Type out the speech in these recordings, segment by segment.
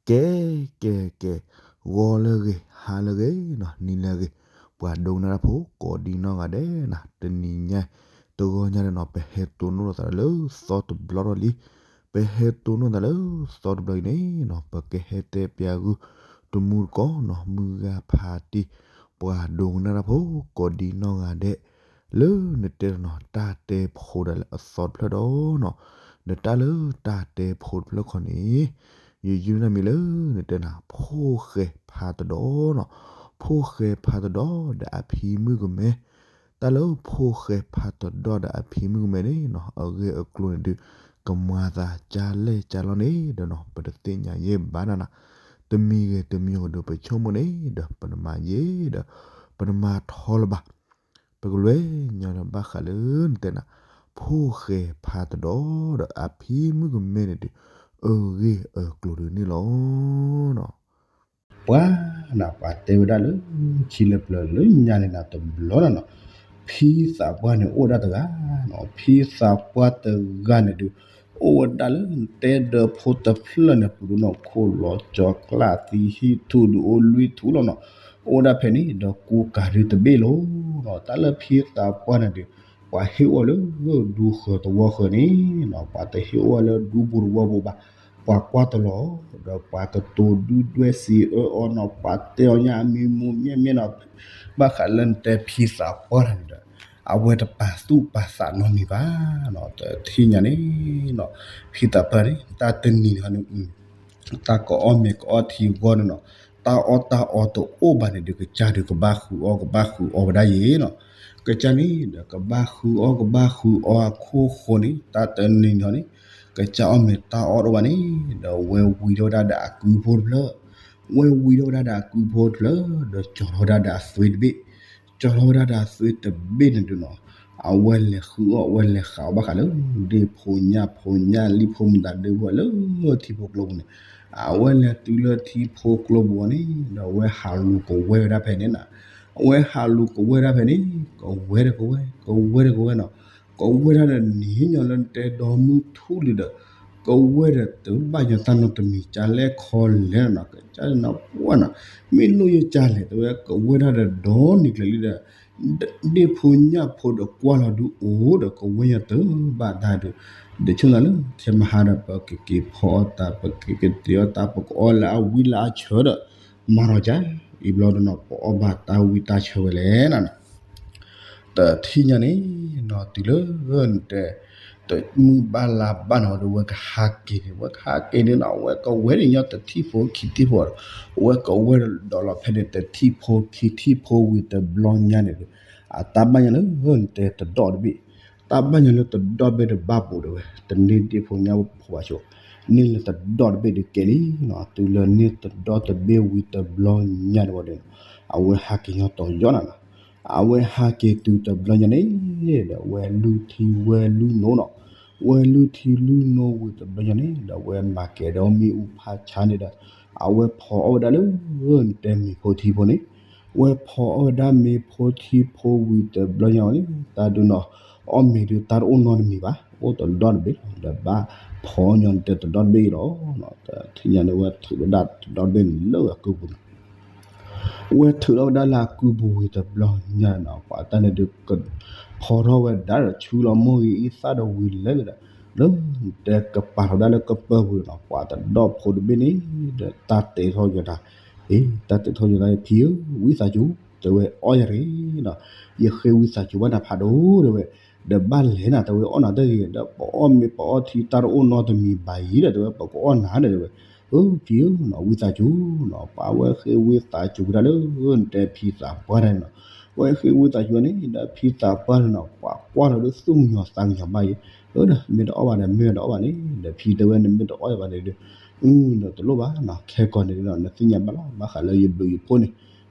ကဲ ကဲ ကဲ, ဂီၤလၢအဂ့ၤ ဟါလၢအဂ့ၤနီၤ နံၤလၢအဂ့ၤ, ပှၤဒိကနၣ်တၢ်ဖိ ကိးဒံနီၢ်ဂၤဒဲးနီၤ, တနံၤညါ တဂီၤညါန့ၣ်နီၤ ပဟဲတိၢ်နီၣ်လိာ်သးလၢသီတဘျီထီၣ်လံ. ပဟဲတိၢ်နီၣ်သးလၢသီတဘျီအံၤန့ၣ်နီၤ ပကဟဲတဲပျးဂုၢ်တမူတကိးနီၤ မုၢ်ဂၤဖးတံၢ် ပှၤဒိကနၣ်တၢ်ဖိ ကိးဒံနီၢ်ဂၤဒဲး လၢနတဲတနီၤ တၢ်တဲဖိဒၣ်လၢအသီတဖျၢၣ်ဒီးနီၤ, ဒီးတၢ်လၢတၢ်တဲဖိတဖျၢၣ်ခီန့ၣ် ယယုၢ်နၢ်မံၤလၢနတဲနၤ ဖိၣ်ဃဲဖးတဒီးနီၤ, ဖိၣ်ဃဲဖးတဒီးဒီးအဖံမုၣ်ကမဲ, တၢ်လၢဖိၣ်ဃဲဖးတဒီးဒီးအဖံမုၣ်ကမဲန့ၣ်နီၤ အဂ့ၢ်အကျိၤန့ၣ်ဒုး ကမၤသးကၢ်လဲၢ်ကၢ်လီၤန့ၣ်ဒီးနီၤ ပတသ့ၣ်ညါယဲၢ်ဘၣ်နၤနၤ, တမံၤဂ့ၤတမံၤဂ့ၤဒီး ပဆိကမိၣ်န့ၣ်ဒီး ပတမၤယဲၢ်ဒီး ပတမၤထီလၢၤဘၣ်. ပကလဲၤညီနုၢ်ဘၣ်ဃးလၢနတဲနၤ ဖိၣ်ဃဲဖးတဒီးဒီးအဖံမုၣ်ကမဲန့ၣ်ဒုး အဂ့ၢ်အကျိၤဒုးန့ၣ်လီၤ. ပှၤနၤ ပှၤတဲဝဲဒၣ်လၢ ခံလၢပျၢၤလၢညါန့ၣ်နၤတဘျီနၤနီၤ, ဖံသးပှၢ်န့ၣ်အိၣ်ဝဲဒၣ်တဂၤနီၤ, ဖံသးပှၢ်တဂၤန့ၣ်ဒုး အိၣ်ဝဲဒၣ်လၢတဲဒၢးဖိတဖျၢၣ်န့ၣ် ပူၤဒုးနီၤ ခိၣ်လီၤကၠီၤကျၢ်သံဟံၣ်ထူၣ်ဒုးအိၣ်လွံၢ်ထူၣ်လီၤနီၤ, အိၣ်ဝဲဒၣ်ဖဲန့ၣ် ဒီးကူကၤဒုးတဘ့ၣ်လီၤနီၤ, တၢ်လၢဖံသးပှၢ်န့ၣ်ဒုး ပှၤဟ့ၣ်အိၣ်လၢဒူဃၢၤသဝီဃၢၤန့ၣ်နီၤ, ပှၤတဟ့ၣ်အိၣ်လၢဒူပူၤသဝီပူၤဘၣ်, ပှၤကွၢ်တလီၤ, ဒီးပှၤကတိၤဒုၣ်ဒွဲၣ်စံးအၢအီၤနီၤ, ပှၤတဲအီၤညါအမံၤမူမ့ၢ်မ့ၢ်နီၤ, ဘၣ်ဃးလၢနတဲဖံသးပှၢ်န့ၣ်ဒီး အဝဲတပာ်သူၣ်ပာ်သးနီတမံၤဘၣ်နီၤ, တထံၣ်ညါန့ၣ်နီၤ, ဖံသးပှၢ်န့ၣ် တၢ်တနံၤန့ၣ် တၢ်ကအီၣ်မ့ၤကအီထံအဂီၢ်န့ၣ်နီၤ, တၢ်အီၣ်တၢ်အီတအိၣ်ဘၣ်န့ၣ်ဒီး ကစၢ်ဒုးကဘၣ်ဃုအီၣ်ကဘၣ်ဃုအီဝဲဒၣ်ယဲနီၤ, ကစၢ်န့ၣ်ဒီး ကဘၣ်ဃုအီၣ်ကဘၣ်ဃုအီအခိၣ်ဃိန့ၣ် တၢ်တနံၤန့ၣ် ကစၢ်အီၣ်မ့ၤတၢ်အီၣ်တအိၣ်ဘၣ်န့ၣ် ဒီးဝဲဝံထီၣ်ဝဲဒၣ်ဒီးအကုဖိတဖျၢၣ်, ဝဲဝံထီၣ်ဝဲဒၣ်ဒီးအကုဖိတဖျၢၣ် ဒီးကၠီထီၣ်ဝဲဒၣ်ဒီးအသွ့တဘ့ၣ်, ကၠီထီၣ်ဝဲဒၣ်ဒီးအသွ့တဘ့ၣ်န့ၣ်ဒုးနီၤ, အဝဲလဲၤဃုအီၣ်အဝဲလဲၤဃးအီၣ်ဘၣ်ဃးလၢ ဒ့ၣ်ဖိညၣ်ဖိညၣ်လံၣ်ဖိမတၤဒုးဝဲလၢထံဖိကျိပူၤန့ၣ်, အဝဲလဲၤတုၤလၢထံဖိကျိပူၤန့ၣ် ဒီးအဝဲဟးလူၤကဝဲၢ်ဝဲဒၣ်ဖဲန့ၣ်နီၤ, အဝဲဟးလူၤကဝဲၢ်ဒၣ်ဖဲန့ၣ် ကဝဲၢ်ဒီးကဝဲၢ် ကဝဲၢ်ဒီးကဝဲၢ်နီၤ, ကဝဲၢ်ဒၣ်ဒီးနံၤညီလၢနတဲဒီမုၢ်ထူၣ်လံဒီး ကဝဲၢ်ဒီးတဘၣ်ညီတၢ်နီတမံၤကၢ်လဲၢ်ခီလဲၢ်နီၤ, ကစၢ်နီၤပှၢ်နီၤ, မ့ၢ်လိၣ်ယကၢ်လဲၣ် တဲဝဲကဝဲၢ်ဒၣ်ဒီးဒီနံၤကျၢၤလံဒီး ဒ့ၣ်ဖိညၣ်ဖိဒီးကွၢ်လီၤဒုးအိၣ်ဒီး ကဝဲၢ်ညါတဘၣ်တၢ်ဒုး, ဒီးဆိၣ်သးလၢ ထဲမဟါဒီး ပကက့ၤဖီအီၣ်တၢ် ပကက့ၤတ့အီၣ်တၢ် ပကအီၣ်လၢအဝံလၢအဆၢဒီး မၤထီၣ်ကၢ်, အံၤဘျီဒီးနီၤ ပအီၣ်ဘၣ်တၢ်ဝံတၢ်ဆၢဝဲလဲၣ်နီၤ တထံၣ်ညါန့ၣ်နီၤ တုၤလၢနတဲ တမုၢ်ဘၣ်လါဘၣ်နီၤဒီး ဝဲကဟးက့ၤန့ၣ် ဝဲကဟးက့ၤန့ၣ်နီၤ အဝဲကဝဲၢ်န့ၣ်ညီတထံၣ်ဖိခံထံၣ်ဖိဒီး အဝဲကဝဲၢ်ဒီးလီၤဖဲန့ၣ် တထံၣ်ဖိခံထံၣ်ဖိဝံၤတဘျီညါန့ၣ်ဒီး အတၢ်ဘၣ်ညီလၢနတဲတဒီၣ်တဘ့ၣ်, တၢ်ဘၣ်ညီလၢတဒီၣ်တဘ့ၣ်ဒီးဘၣ်ဘိးဒီးဝဲ တန့ၢ်ဒ့ၣ်ဖိညၣ်ဖိဘၣ်ဆိ, န့ၢ်လၢတဒီၣ်တဘ့ၣ်ဒီးကဲလံနီၤ တုၤလၢန့ၢ်တဒီၣ်တဘ့ၣ်ဝံၤတဘျီညါန့ၣ်ဝဲဒီး အဝဲဟးက့ၤညီတီၤယီနၤနီၤ အဝဲဟးက့ၤတုၤတဘျီညါန့ၣ်ဒီး ဝဲလုၢ်ထံဝဲလုၢ်နိနီၤ, ဝဲလုၢ်ထံလုၢ်နိဝံၤတဘျီညါန့ၣ်ဒီး ဝဲမၤကဲၤဒီးမ့ၣ်အူဖးဆါန့ၣ်ဒီး အဝဲဖီအီၣ်ဝဲဒၣ်လၢ တဲမ့ၤဖိထံဖိန့ၣ်, ဝဲဖီအီၣ်ဝဲဒၣ်မ့ၤဖိထံဖိဝံၤတဘျီညါန့ၣ် တၢ်ဒုးနီၤ အီၣ်မ့ၤဒုးတၢ်တအိၣ်နီတမံၤဘၣ် အိၣ်တဒီၣ်တဘ့ၣ်လီၤ ဒီးဘၣ်ဖီအီၣ်ညီနတဲတဒီၣ်တဘ့ၣ်အံၤလီၤ. တထံၣ်ညါန့ၣ် ဝဲထုးဝဲဒၣ်တဒီၣ်တဘ့ၣ်န့ၣ်လၢအကုၢ်ပူၤန့ၣ် ဝဲထုးထီၣ်ဝဲဒၣ်လၢအကုၢ်ပူၤဝံၤတဘျီညါနီၤ ပှၤတၢ်န့ၣ်ဒုး ဖီထီၣ်ဝဲဒၣ်ဒီးဆူလီၤမိၢ်ဂ့ၤအံသၣ်ဒီးဝံၤလဲၤဒီး လၢတဲကပၤထီၣ်ဝဲဒၣ်လၢကပၢၢ်ပူၤန့ၣ်နီၤ ပှၤတဒီၣ်ဖိတဘ့ၣ်န့ၣ်ဒီး တၢ်တဲထီၣ်ယီၤတၢ်, အ့ တၢ်တဲထီၣ်ယီၤတၢ် ဖံဧၢ ဝံသးစူၤ တဲဝဲအီၣ်ယၤရ့နီၤ, ယဃ့ဝံသးစူၤဘၣ်နၤဖးဒိၣ်တဲဝဲ, ဒီးဘၣ်လဲၤနၤ တဲဝဲအီၣ်နၤတဂ့ၤ ဒီးပအီၣ်မ့ၤပအီၣ်ထံတၢ်တအိၣ်နီတမံၤဘၣ်အံၤဒီး တဲဝဲပကအီၣ်နၤဒီးတဲဝဲ အၢ ဖံဧၢနီၤ ဝံသးစူၤနီၤ ပှၤဝဲဃ့ဝံသးစူၤဝဲဒၣ်လၢ နတဲဖံသးပှၢ်တၢ်န့ၣ်နီၤ, ဝဲဃ့ဝံသးစူၤန့ၣ် ဒီးဖံသးပှၢ်န့ၣ်နီၤ ပှၤကွၢ်လီၤဒုးသူၣ်ကညီၤသးကညီၤဘၣ်အံၤ, အၢ ဒီးမ့ၢ်တအီၣ်ဘၣ်ဒီး မ့ၢ်တအီၣ်ဘၣ်န့ၣ် ဒီးဖံတဲဝဲ နမ့ၢ်တအီၣ်ဘၣ်န့ၣ်ဒီး အၢနတလိၣ်ဘၣ်နီၤ ခဲကီးန့ၣ်ဒီး နသ့ၣ်ညါဘၣ်လီၤ ဘၣ်ဃးလၢယဘျုးယဖှိၣ်န့ၣ်,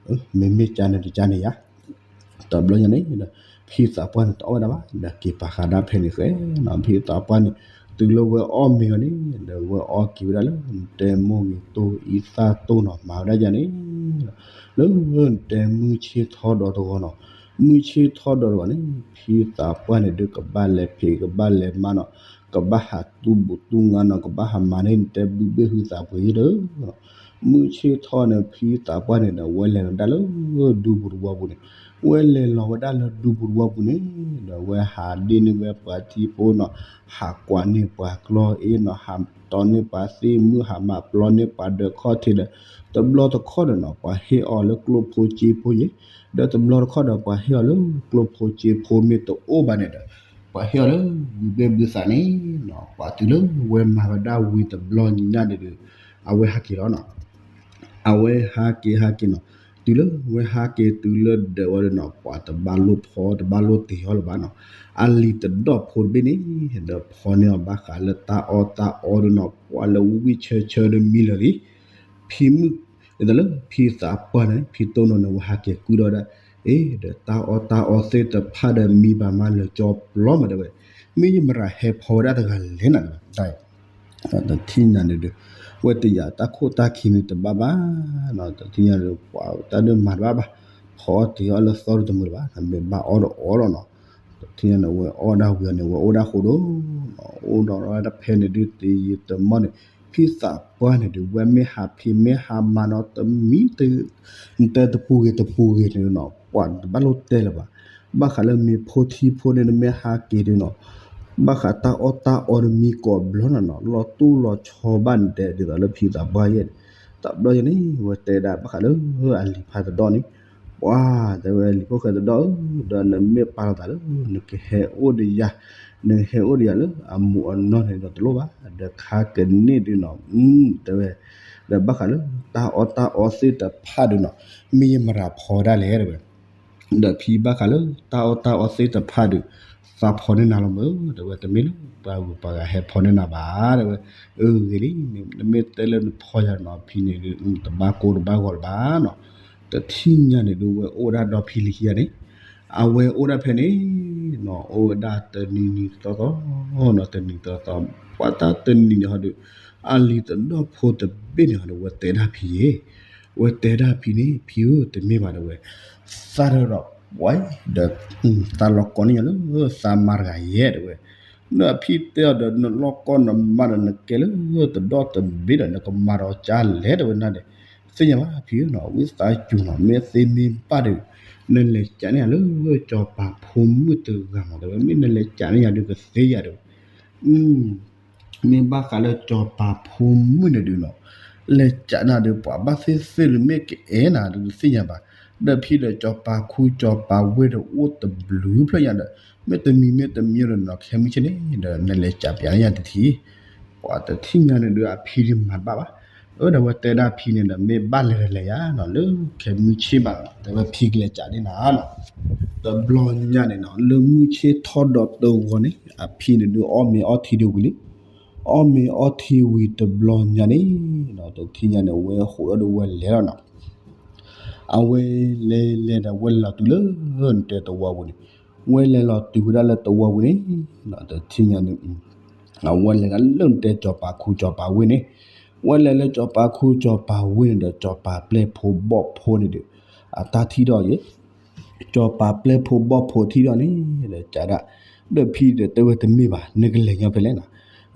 မ့မ့ၢ်ကၢန့ၣ်တကၢန့ၣ်ယါ တဘျီညါန့ၣ်ဒီး ဖံသးပှၢ်န့ၣ်တအီၣ်ဝဲဒၣ်ဘၣ် ဒီးက့ၤပာ်ဃာ်ဒၣ်ဖဲန့ၣ်ဃဲနီၤ ဖံသးပှၢ်န့ၣ် တုၤလၢဝဲအီၣ်မ့ၤအီၤန့ၣ် ဒီးဝဲအီၣ်က့ၤဝဲဒၣ်လၢ နတဲမိၢ်ဂ့ၤတိၢ်အံသၣ်တိၢ်နီၤ မၤဝဲဒၣ်ယၤန့ၣ် လၢနတဲမုၢ်ဆ့ၣ်ထီၣ်ဒီးတဂီၤနီၤ, မုၢ်ဆ့ၣ်ထီၣ်ဒီးတဂီၤန့ၣ် ဖံသးပှၢ်န့ၣ်ဒုးကဘၣ်လဲၤဖံးကဘၣ်လဲၤမၤနီၤ, ကဘၣ်ဟးတူၢ်ဘူးတူၢ်ငါနီၤ ကဘၣ်ဟးမၤန့ၢ်နတဲဘုဘ့ၣ်ဟုသးပှ့ၤယဲၢ်ဒီး မုၢ်ဆ့ၣ်ထီၣ်န့ၣ် ဖံသးပှၢ်န့ၣ်ဒီး ဝဲလဲၤလီၤဒၣ်လၢဒူပူၤတဝီပူၤန့ၣ်, ဝဲလဲၤလီၤဝဲဒၣ်လၢဒူပူၤတဝီပူၤန့ၣ်ဒီး ဝဲဟးဒ့ၣ်န့ၢ်ဝဲပှၤထံဖိနီၤ, ဟးကွၢ်န့ၢ်ပှၤကျီအ့နီၤ, ဟးတီန့ၢ်ပှၤသ့ၣ်မုၣ်, ဟးမၤပျီန့ၢ်ပှၤသ့ၣ်မုၣ်, ဟးမၤပျီန့ၢ်ပှၤဒီးခီၣ်ထံးဒီး တဘျီတခီၣ်ဒီးနီၤ ပှၤဟ့ၣ်အီၤလၢကျိဖိစ့ဖိယဲၢ်, ဒီးတဘျီတခီၣ်ဒီး ပှၤဟ့ၣ်အီၤလၢကျိဖိစ့ဖိမ့ၢ်တအိၣ်ဘၣ်န့ၣ်ဒီး ပှၤဟ့ၣ်အီၤလၢဘုဘ့ၣ်ဘုသးန့ၣ်နီၤ, ပှၤတုၤလၢဝဲမၤဝဲဒၣ်ဝံၤတဘျီညါန့ၣ်ဒီး အဝဲဟးက့ၤလီၤနီၤ. အဝဲဟးက့ၤဟးက့ၤနီၤ, တုၤလၢဝဲဟးက့ၤတုၤလၢဒၢးဝဲဒီးနီၤ ပှၤတဘၣ်လိၣ်ဖီ တဘၣ်လိၣ်တ့ၤအီၤလၢၤဘၣ်နီၤ. အလံၤတဒီၣ်ဖိတဘ့ၣ်န့ၣ် ဒီးဖီန့ၢ်အီၤဘၣ်ဃးလၢတၢ်အီၣ်တၢ်အီဒီးနီၤ ပှၤလၢဝံၣ်ဆၢဆၢဒီးမံလၢာ်လံ ဖံမုၣ်, ဒ်သိးလၢဖံသးပှၢ်န့ၣ် ဖံတိၢ်နီၣ်န့ၣ် ဝဲဟးက့ၤကုၣ်ဒီးဒၣ်, အ့ ဒီးတၢ်အီၣ်တၢ်အီသ့ၣ်တဖၣ်ဒီးမံဘၣ်မးလၢာ်ကၠီပျီမးတဲဝဲ, မ့ၢ်ယမရၤဟဲဖီဝဲဒၣ်တဂၤလဲၣ်နၤ, တထံၣ်ညါန့ၣ်ဒီး ဝဲတယာ်တၢ်ခိၣ်တၢ်ခံန့ၣ်တဘၣ်ဘၣ်နီၤ, တထံၣ်ညါန့ၣ် ပှၤတၢ်ဒိၣ်မၤတဘၣ်ဘၣ်, ဖီအီၣ်တ့ၤအီၣ်လၢသီတမုာ်လၢၤဘၣ်, မ့ၢ်ဘၣ်အီၣ်ဒီးအီၣ်လီၤနီၤ. တထံၣ်ညါန့ၣ် ဝဲအီၣ်ဒၣ်ဝံၤအီၤန့ၣ် ဝဲအိၣ်ဒၣ်ဃိဒီး အိၣ်ဒီးဝဲတဖဲန့ၣ်ဒုးတယံာ်တမီၢ်န့ၣ် ဖံသးပှၢ်န့ၣ်ဒုး ဝဲမ့ၢ်ဟးဖံးမ့ၢ်ဟးမၤနီၤ တမံၤတ နတဲတပူၤဂ့ၤတပူၤဂ့ၤန့ၣ်နီၤ ပှၤတဘၣ်လိၣ်တဲလၢၤဘၣ်. ဘၣ်ဃးလၢမ့ၢ်ဖိထံဖိန့ၣ် နမ့ၢ်ဟးက့ၤဒုးနီၤ ဘၣ်ဃးတၢ်အီၣ်တၢ်အီဒီးမံကိးဘျီနီၤနီၤ လီၤတူၢ်လီၤဆီဘၣ်နတဲဒ်သိးလၢဖံသးပှၢ်ယဲၢ်န့ၣ်. တဘျီယဲၢ်န့ၣ် ဝဲတဲဒၣ်ဘၣ်ဃးလၢအလံၤဖးတဒီၣ်န့ၣ် ပှၤတဲဝဲ လံၤဖိၣ်ဃဲတဒီၣ်ဧၢ, ဒီးနမ့ၢ်ပာ်လီၤသးလၢ နကဟဲအိၣ်ဒီးယၤ, နဟဲအိၣ်ဒီးယၤလၢအမူးအနီၢ်န့ၣ်ဒီးတလိၣ်ဘၣ်, ဒီးခါကန့ၢ်ဒုးနီၤ တဲဝဲ, ဒီးဘၣ်ဃးလၢတၢ်အီၣ်တၢ်အီသ့ၣ်တဖၣ်ဒုးနီၤ မ့ၢ်ယမရၤဖီဝဲဒၣ်လဲၣ်တဲဝဲ ဒီးဖံဘၣ်ဃးလၢတၢ်အီၣ်တၢ်အီသ့ၣ်တဖၣ်ဒုး သးဖီန့ၢ်နၤလီၤမၢ်, တဲဝဲတမ့ၢ်လၢပှၤဂုၤပှၤဂၤဟဲဖီန့ၢ်နၤဘၣ် တဲဝဲ, အဂ့ၤလံ, နမ့ၢ်တဲလၢနဖီယၤနီၤ ဖံန့ၣ်ဒုး တဘၣ်ကိၢ်တဘၣ်ဂီၤလၢၤဘၣ်နီၤ. တထံၣ်ညါန့ၣ်ဒုး ဝဲအိၣ်ဒၣ်ဒီဖံလံၤခံဂၤန့ၣ်, အဝဲအိၣ်ဒၣ်ဖဲန့ၣ်နီၤ အိၣ်ဝဲဒၣ်တနံၤနံၤသီသီနီၤ တနံၤသီသီ, ပှၤတၢ်တနံၤန့ၣ်ဟီဒုး အလံၤတဒီၣ်ဖိတဘ့ၣ်န့ၣ်ဟီဒုး ဝဲတဲဒၣ်ဖံယဲၢ် ဝဲတဲဒၣ်ဖံန့ၣ် ဖံဧၢ တမ့ၢ်ဘၣ်တဲဝဲ, သးဒီးပှၤဒီး သးလီၤကိးန့ၢ်ယၤလၢ သးမါတဂၤယဲၢ်တဲဝဲ, ဒီးဖံတဲအီၤဒီး နလီၤကိးနမါဒီး နကဲလၢတဒီၣ်တဘ့ၣ်ဒီး နကမၤဒီးကၢ်လဲၣ်တဲဝဲနၤဒီး, သ့ၣ်ညါဘၣ်ဖံဧၢနီၤ ဝံသးစူၤနီၤ မ့ၢ်သ့မ့ၢ်ဘၣ်ဒီး နလဲၤကးန့ၢ်ယၤလၢ ကၠီၤပၤဖိမုၣ်တဂၤမး တဲဝဲ, မ့ၢ်နလဲၤကးန့ၢ်ယၤဒုးကသ့ယၤတဲဝဲ မ့ၢ်ဘၣ်ဃးလၢကၠီၤပၤဖိမုၣ်န့ၣ်ဒုးနီၤ, လဲၤကးနၤဒီး ပှၤဘၣ်သ့ၣ်သ့ၣ်ဒီး မ့ၢ်ကအဲၣ်နၤဒုး တသ့ၣ်ညါဘၣ်. ဒီးဖံဒီးကၠီၤပၤခူကၠီၤပၤဝ့ၢ်ဒီး အိၣ်တဘျုးဖျၢၣ်ညါဒီး မ့ၢ်တမံၤမ့ၢ်တမံၤဒီးနီၤ ခဲမုၢ်ဆ့ၣ်န့ၣ်ဒီး နလဲၤကးပျးန့ၢ်ယၤတထံၣ်. ပှၤတထံၣ်ညါန့ၣ်ဒုး အဖံဒုးမၤတဘၣ်ဘၣ်. အၢ ဒီးဝဲတဲဒၣ်ဖံန့ၣ်ဒီး မ့ၢ်ဘၣ်လဲၤဒီးလဲၤယၤနီၤ လၢခဲမုၢ်ဆ့ၣ်ဘၣ်နီၤ တဲဝဲဖံကလဲၤကးန့ၢ်နၤနီၤ တဘျီညါန့ၣ်နီၤ လၢမုၢ်ဆ့ၣ်ထီၣ်ဒီးတဂီၤန့ၣ် အဖံန့ၣ်ဒုး အီၣ်မ့ၤအီထံဒုးဝံၤလံ. အီၣ်မ့ၤအီထံဝံၤတဘျီညါန့ၣ်နီၤ တထံၣ်ညါန့ၣ် ဝဲဟိးဒီးဝဲလဲၤလီၤနီၤ. အဝဲလဲၤလဲၤဒီး ဝဲလဲၤလီၤတုၤလၢ နတဲတဝီပူၤန့ၣ်, ဝဲလဲၤလီၤတုၤဝဲဒၣ်လၢတဝီပူၤန့ၣ်နီၤ တထံၣ်ညါန့ၣ် အဝဲလဲၤဒၣ်လၢနတဲကၠီၤပၤခူကၠီၤပၤဝ့ၢ်န့ၣ်, ဝဲလဲၤလၢကၠီၤပၤခူကၠီၤပၤဝ့ၢ်န့ၣ်ဒီး ကၠီၤပၤပျဲၢ်ဖိဘီၣ်ဖိန့ၣ်ဒီး အတၢ်ထံၣ်ဒီးယဲၢ် ကၠီၤပၤပျဲၢ်ဖိဘီၣ်ဖိထံၣ်ဒီးန့ၣ်ဒီး ကးဒၣ်, ဒီးဖံဒီးတဲဝဲတမ့ၢ်ဘၣ် နကလဲၤညီဖဲလဲၣ်နီၤ.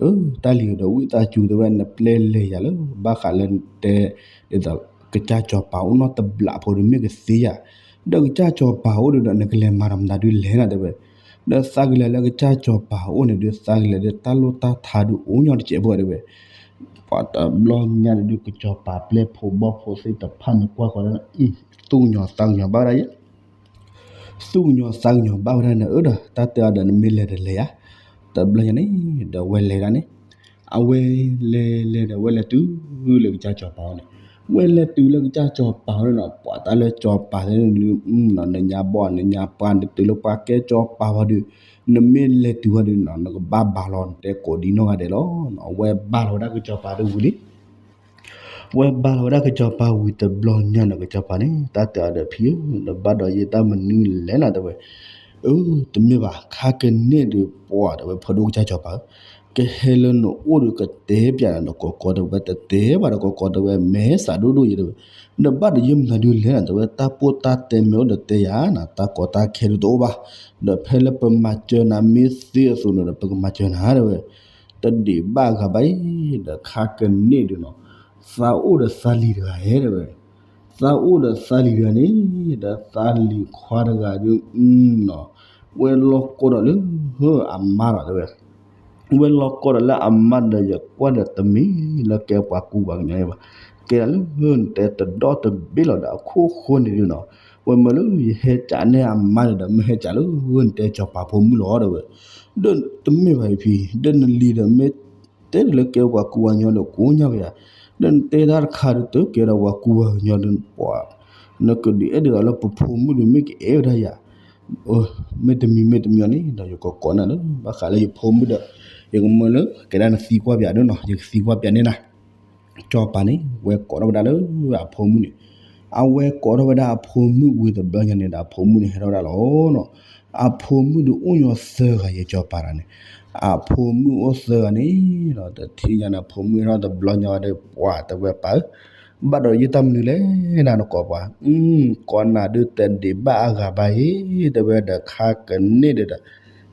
အၢ တၢ်လံၤဒီးဝံသးစူၤတဲဝဲ နပျဲလဲၤယၤလၢ ဘၣ်ဃးလၢတဲ ဒ်သိး ကစၢ်ကၠီၤပၤအိၣ်နီတဘျီဖိဒီး မ့ၢ်ကသ့ယၤ, ဒီးကစၢ်ကၠီၤပၤအိၣ်ဒီး နကလဲၤမၤဒီးမတၤဒုးလဲၣ်နီၤတဲဝဲ. ဒီးသးကလဲၤလၢကစၢ်ကၠီၤပၤအိၣ်န့ၣ်ဒီး သးကလဲၤဒီးတၢ်လိၣ်တၢ်ထါဒုးအိၣ်ညီတစဲးဖိတဲဝဲ. ပှၤတဘျီညါန့ၣ်ဒုး ကစၢ်ကၠီၤပၤပျဲၢ်ဖိဘီၣ်ဖိသ့ၣ်တဖၣ်န့ၣ် ကွၢ်ဃီၤလၢ သူၣ်ကညီၤသးကညီၤဘၣ်ဝဲဒၣ်ယဲၢ် သူၣ်ကညီၤသးကညီၤဘၣ်ဝဲဒၣ်န့ၣ် အၢ ဒီးတၢ်တဲအီၤဒီး နမ့ၢ်လဲၤဒီးလဲၤယၤ, တဘျီညါန့ၣ်ဒီး ဝဲလဲၤဒၣ်န့ၣ်, အဝဲလဲၤလဲၤဒီး ဝဲလဲၤတုၤလၢကစၢ်ကၠီၤပၤအအိၣ်န့ၣ်, ဝဲလဲၤတုၤလၢကစၢ်ကၠီၤပၤအအိၣ်န့ၣ်နီၤ ပှၤတၢ်လၢကၠီၤပၤသ့ၣ်န့ၣ် နညါဘီၣ်နညါပှၢ် နတုၤလၢပှၤကဲကၠီၤပၤဝဲဒီး နမ့ၢ်လဲၤတုၤဝဲဒီးနီၤ နကဘၣ်ဘါလီၤနတဲကိးဒံနီၢ်ဂၤဒဲးလီၤ. ဝဲဘါလီၤဝဲဒၣ်ကစၢ်ကၠီၤပၤဒီးဝံၤလံ ဝဲဘါလီၤဝဲဒၣ်ကစၢ်ကၠီၤပၤဝံၤတဘျီညါန့ၣ် ကစၢ်ကၠီၤပၤန့ၣ် တၢ်တဲအီၤဒီး ဖံဧၢ, နဘၣ်ဒီးယတၢ်မနုၤလဲၣ်နီၤတဲဝဲ. အၢ တမ့ၢ်ဘၣ် ခါကန့ၢ်ဒီးပှၤတဲဝဲ ဖီဒိၣ်ကစၢ်ကၠီၤပၤဧၢ, ကဟဲလၢနအိၣ်ဒီး ကတဲပျးနၤဒီးကိးကိးတဲဝဲ တတဲဘၣ်ဒီးကိးကိးတဲဝဲ မဲစးဒိၣ်ဒိၣ်ယဲတဲဝဲ. နဘၣ်ဒီးယမနုၤဒုးလဲၣ်နီၤတဲဝဲ, တၢ်ပိၢ်တၢ်တဲမ့ၢ်အိၣ်ဒီးတဲယၤနီၤ, တၢ်ကီတၢ်ခဲဒုးတအိၣ်ဘၣ်, ဒီးဖဲလၢပမၤစၢၤနၤမ့ၢ်သ့အသိးန့ၣ်ဒီး ပကမၤစၢၤနၤတဲဝဲ. တဒံးဘၣ်အဂၤဘၣ်အံၤ ဒီးခါကန့ၢ်ဒုးနီၤ, သးအိၣ်ဒီးသးလံၤတဂၤဧဲ တဲဝဲ, သးအိၣ်ဒီးသးလံၤတဂၤန့ၣ်, ဒီးသးလံၤခွါတဂၤဒုး ဝဲလီၤကိးဒီးလၢအမါလီၤ တဲဝဲ ဝဲလီၤကိးဒီးလၢအမါဒီး ယကွၢ်ဒီးတမ့ၢ်လၢကဲပှၤကူပှၤကညီဘၣ်, ကဲဒၣ်လၢ နတဲတဒီတဘ့ၣ်လီၤဒီး အခိၣ်ဃိန့ၣ်ဒုးနီၤ, ဝဲမၢလၢယဟဲကးန့ၢ်အမါန့ၣ်ဒီး မ့ၢ်ဟဲကးလၢ နတဲစီၤပၤဖိမုၣ်လီၤ တဲဝဲ, ဒီးတမ့ၢ်ဘၣ်အံၤဖံ, ဒီးနလံၤဒီးမ့ၢ်တဲဒၣ်လၢကဲပှၤကူပှၤကညီဒီး ကိးညါကယၤ, ဒီးနတဲတၢ်တခါဒုး တကဲဒီးပှၤကူပှၤကညီဒုး ပှၤ နကဒုးအဲၣ်ဒိးလၢပဖိမုၣ်ဒုး မ့ၢ်ကအဲၣ်ဝဲဒၣ်ယၤ, မ့ၢ်တမံၤမ့ၢ်တမံၤန့ၣ်ဒီး ယကကိးနၤလၢ ဘၣ်ဃးလၢယဖိမုၣ်ဒီး ယကမၢလၢ ကဲဒၣ်နသံကွၢ်ပၠးဒုးနီၤ, ယကသံကွၢ်ပၠးန့ၢ်နၤ, စီၤပၤန့ၣ် ဝဲကိးထီၣ်ဝဲဒၣ်လၢအဖိမုၣ်န့ၣ်, အဝဲကိးထီၣ်ဝဲဒၣ်အဖိမုၣ်ဝံၤတဘျီညါန့ၣ်ဒီး အဖိမုၣ်န့ၣ်ဟဲထီၣ်ဝဲဒၣ်လီၤနီၤ, အဖိမုၣ်ဒုးအိၣ်ညီသၢဂၤ ယစီၤပၤတဂၤန့ၣ်, အဖိမုၣ်အိၣ်သၢဂၤန့ၣ်ဒီး တထံၣ်ညါန့ၣ် အဖိမုၣ်ဟဲထီၣ်တဘျီညါဝဲဒီး ပှၤတဲဝဲပၢ်ဧၢ ဘၣ်ဒီးယတၢ်မနုၤလဲၣ် နၤနကိးပှၤ, ကိးနၤဒုးတဒံးဘၣ်အဂၤဘၣ်အံၤ တဲဝဲဒီးခါကန့ၢ်ဒုးဒီး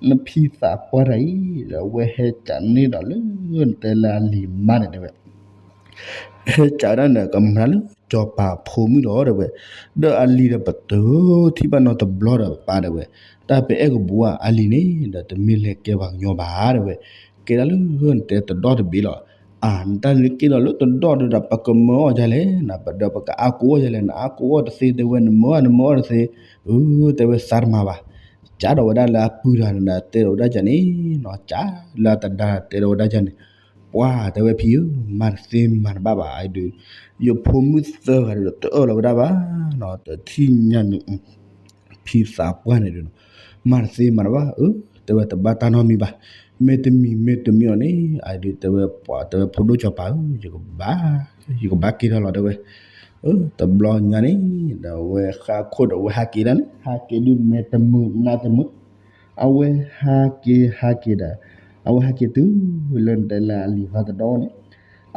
နဖံသးပှၢ်တဂၤအံၤ ဒီးအဝဲဟဲကးန့ၢ်ဒီးလၢ နတဲလၢအလံၤမါန့ၣ်တဲဝဲ ဟဲကးဝဲဒၣ်န့ၣ်ကမၤလၢစီၤပၤဖိမုၣ်လီၤ တဲဝဲ, ဒီးအလံၤဒီးပတထံၣ်ဘၣ်နီတဘျီဒီးပၢ်တဲဝဲ, တၢ်ပအဲၣ်ကဘူးဧါ အလံၤန့ၣ် ဒီးတမ့ၢ်လဲၤကဲပှၤကညီဘၣ် တဲဝဲ, ကဲဒၣ်လၢနတဲတဒီတဘ့ၣ်လီၤ, အၢ နတၢ်န့ၣ်က့ၤဒီးလၢတဒီဒီး ပကမၢအီၣ်ဒ်လဲၣ် နပဒီးပကအါကိးအီၣ်ဒ်လဲၣ် နအါကိးအီၣ်တသ့ တဲဝဲ နမၢအီၣ် နမၢအီၣ်တသ့, အၢ တဲဝဲသးတမၤဘၣ်, ကးဒီးဝဲဒၣ်လၢအပုၢ်တဂၤန့ၣ် တဲဒီးဝဲဒၣ်ကန့ၣ်နီၤ, ကးလၢအတဒါတဲဒီးဝဲဒၣ်ကန့ၣ်, ပှၤတဲဝဲဖံဧၢ မၤတသ့မၤတဘၣ်ဘၣ်အံၤဒုး, ယဖိမုၣ်သၢဂၤဒီးတအၢၣ်လီၤဝဲဒၣ်ဘၣ်နီၤ, တထံၣ်ညါန့ၣ် ဖံသးပှၢ်န့ၣ်ဒုးနီၤ, မၤတသ့မၤတဘၣ် အၢ တဲဝဲတဘၣ်တၢ်နီတမံၤဘၣ်, မ့တမံၤမ့တမံၤအီၤန့ၣ် အဒုးတဲဝဲပှၤတဲဝဲဖိဒိၣ်စီၤပၤဧၢ ယကဘၣ်, ယကဘၣ်က့ၤထီၣ်လီၤတဲဝဲ, တဘျီညါန့ၣ် ဒီးဝဲဃၣ်ခိၣ်ဒီးဝဲဟးက့ၤဒၣ်န့ၣ် ဟးက့ၤဒုးမဲာ်တမုာ်နါတမုာ်, အဝဲဟးက့ၤဟးက့ၤဒီး, အဝဲဟးက့ၤတုၤလၢနတဲလၢအလံၤဖးတဒီန့ၣ်,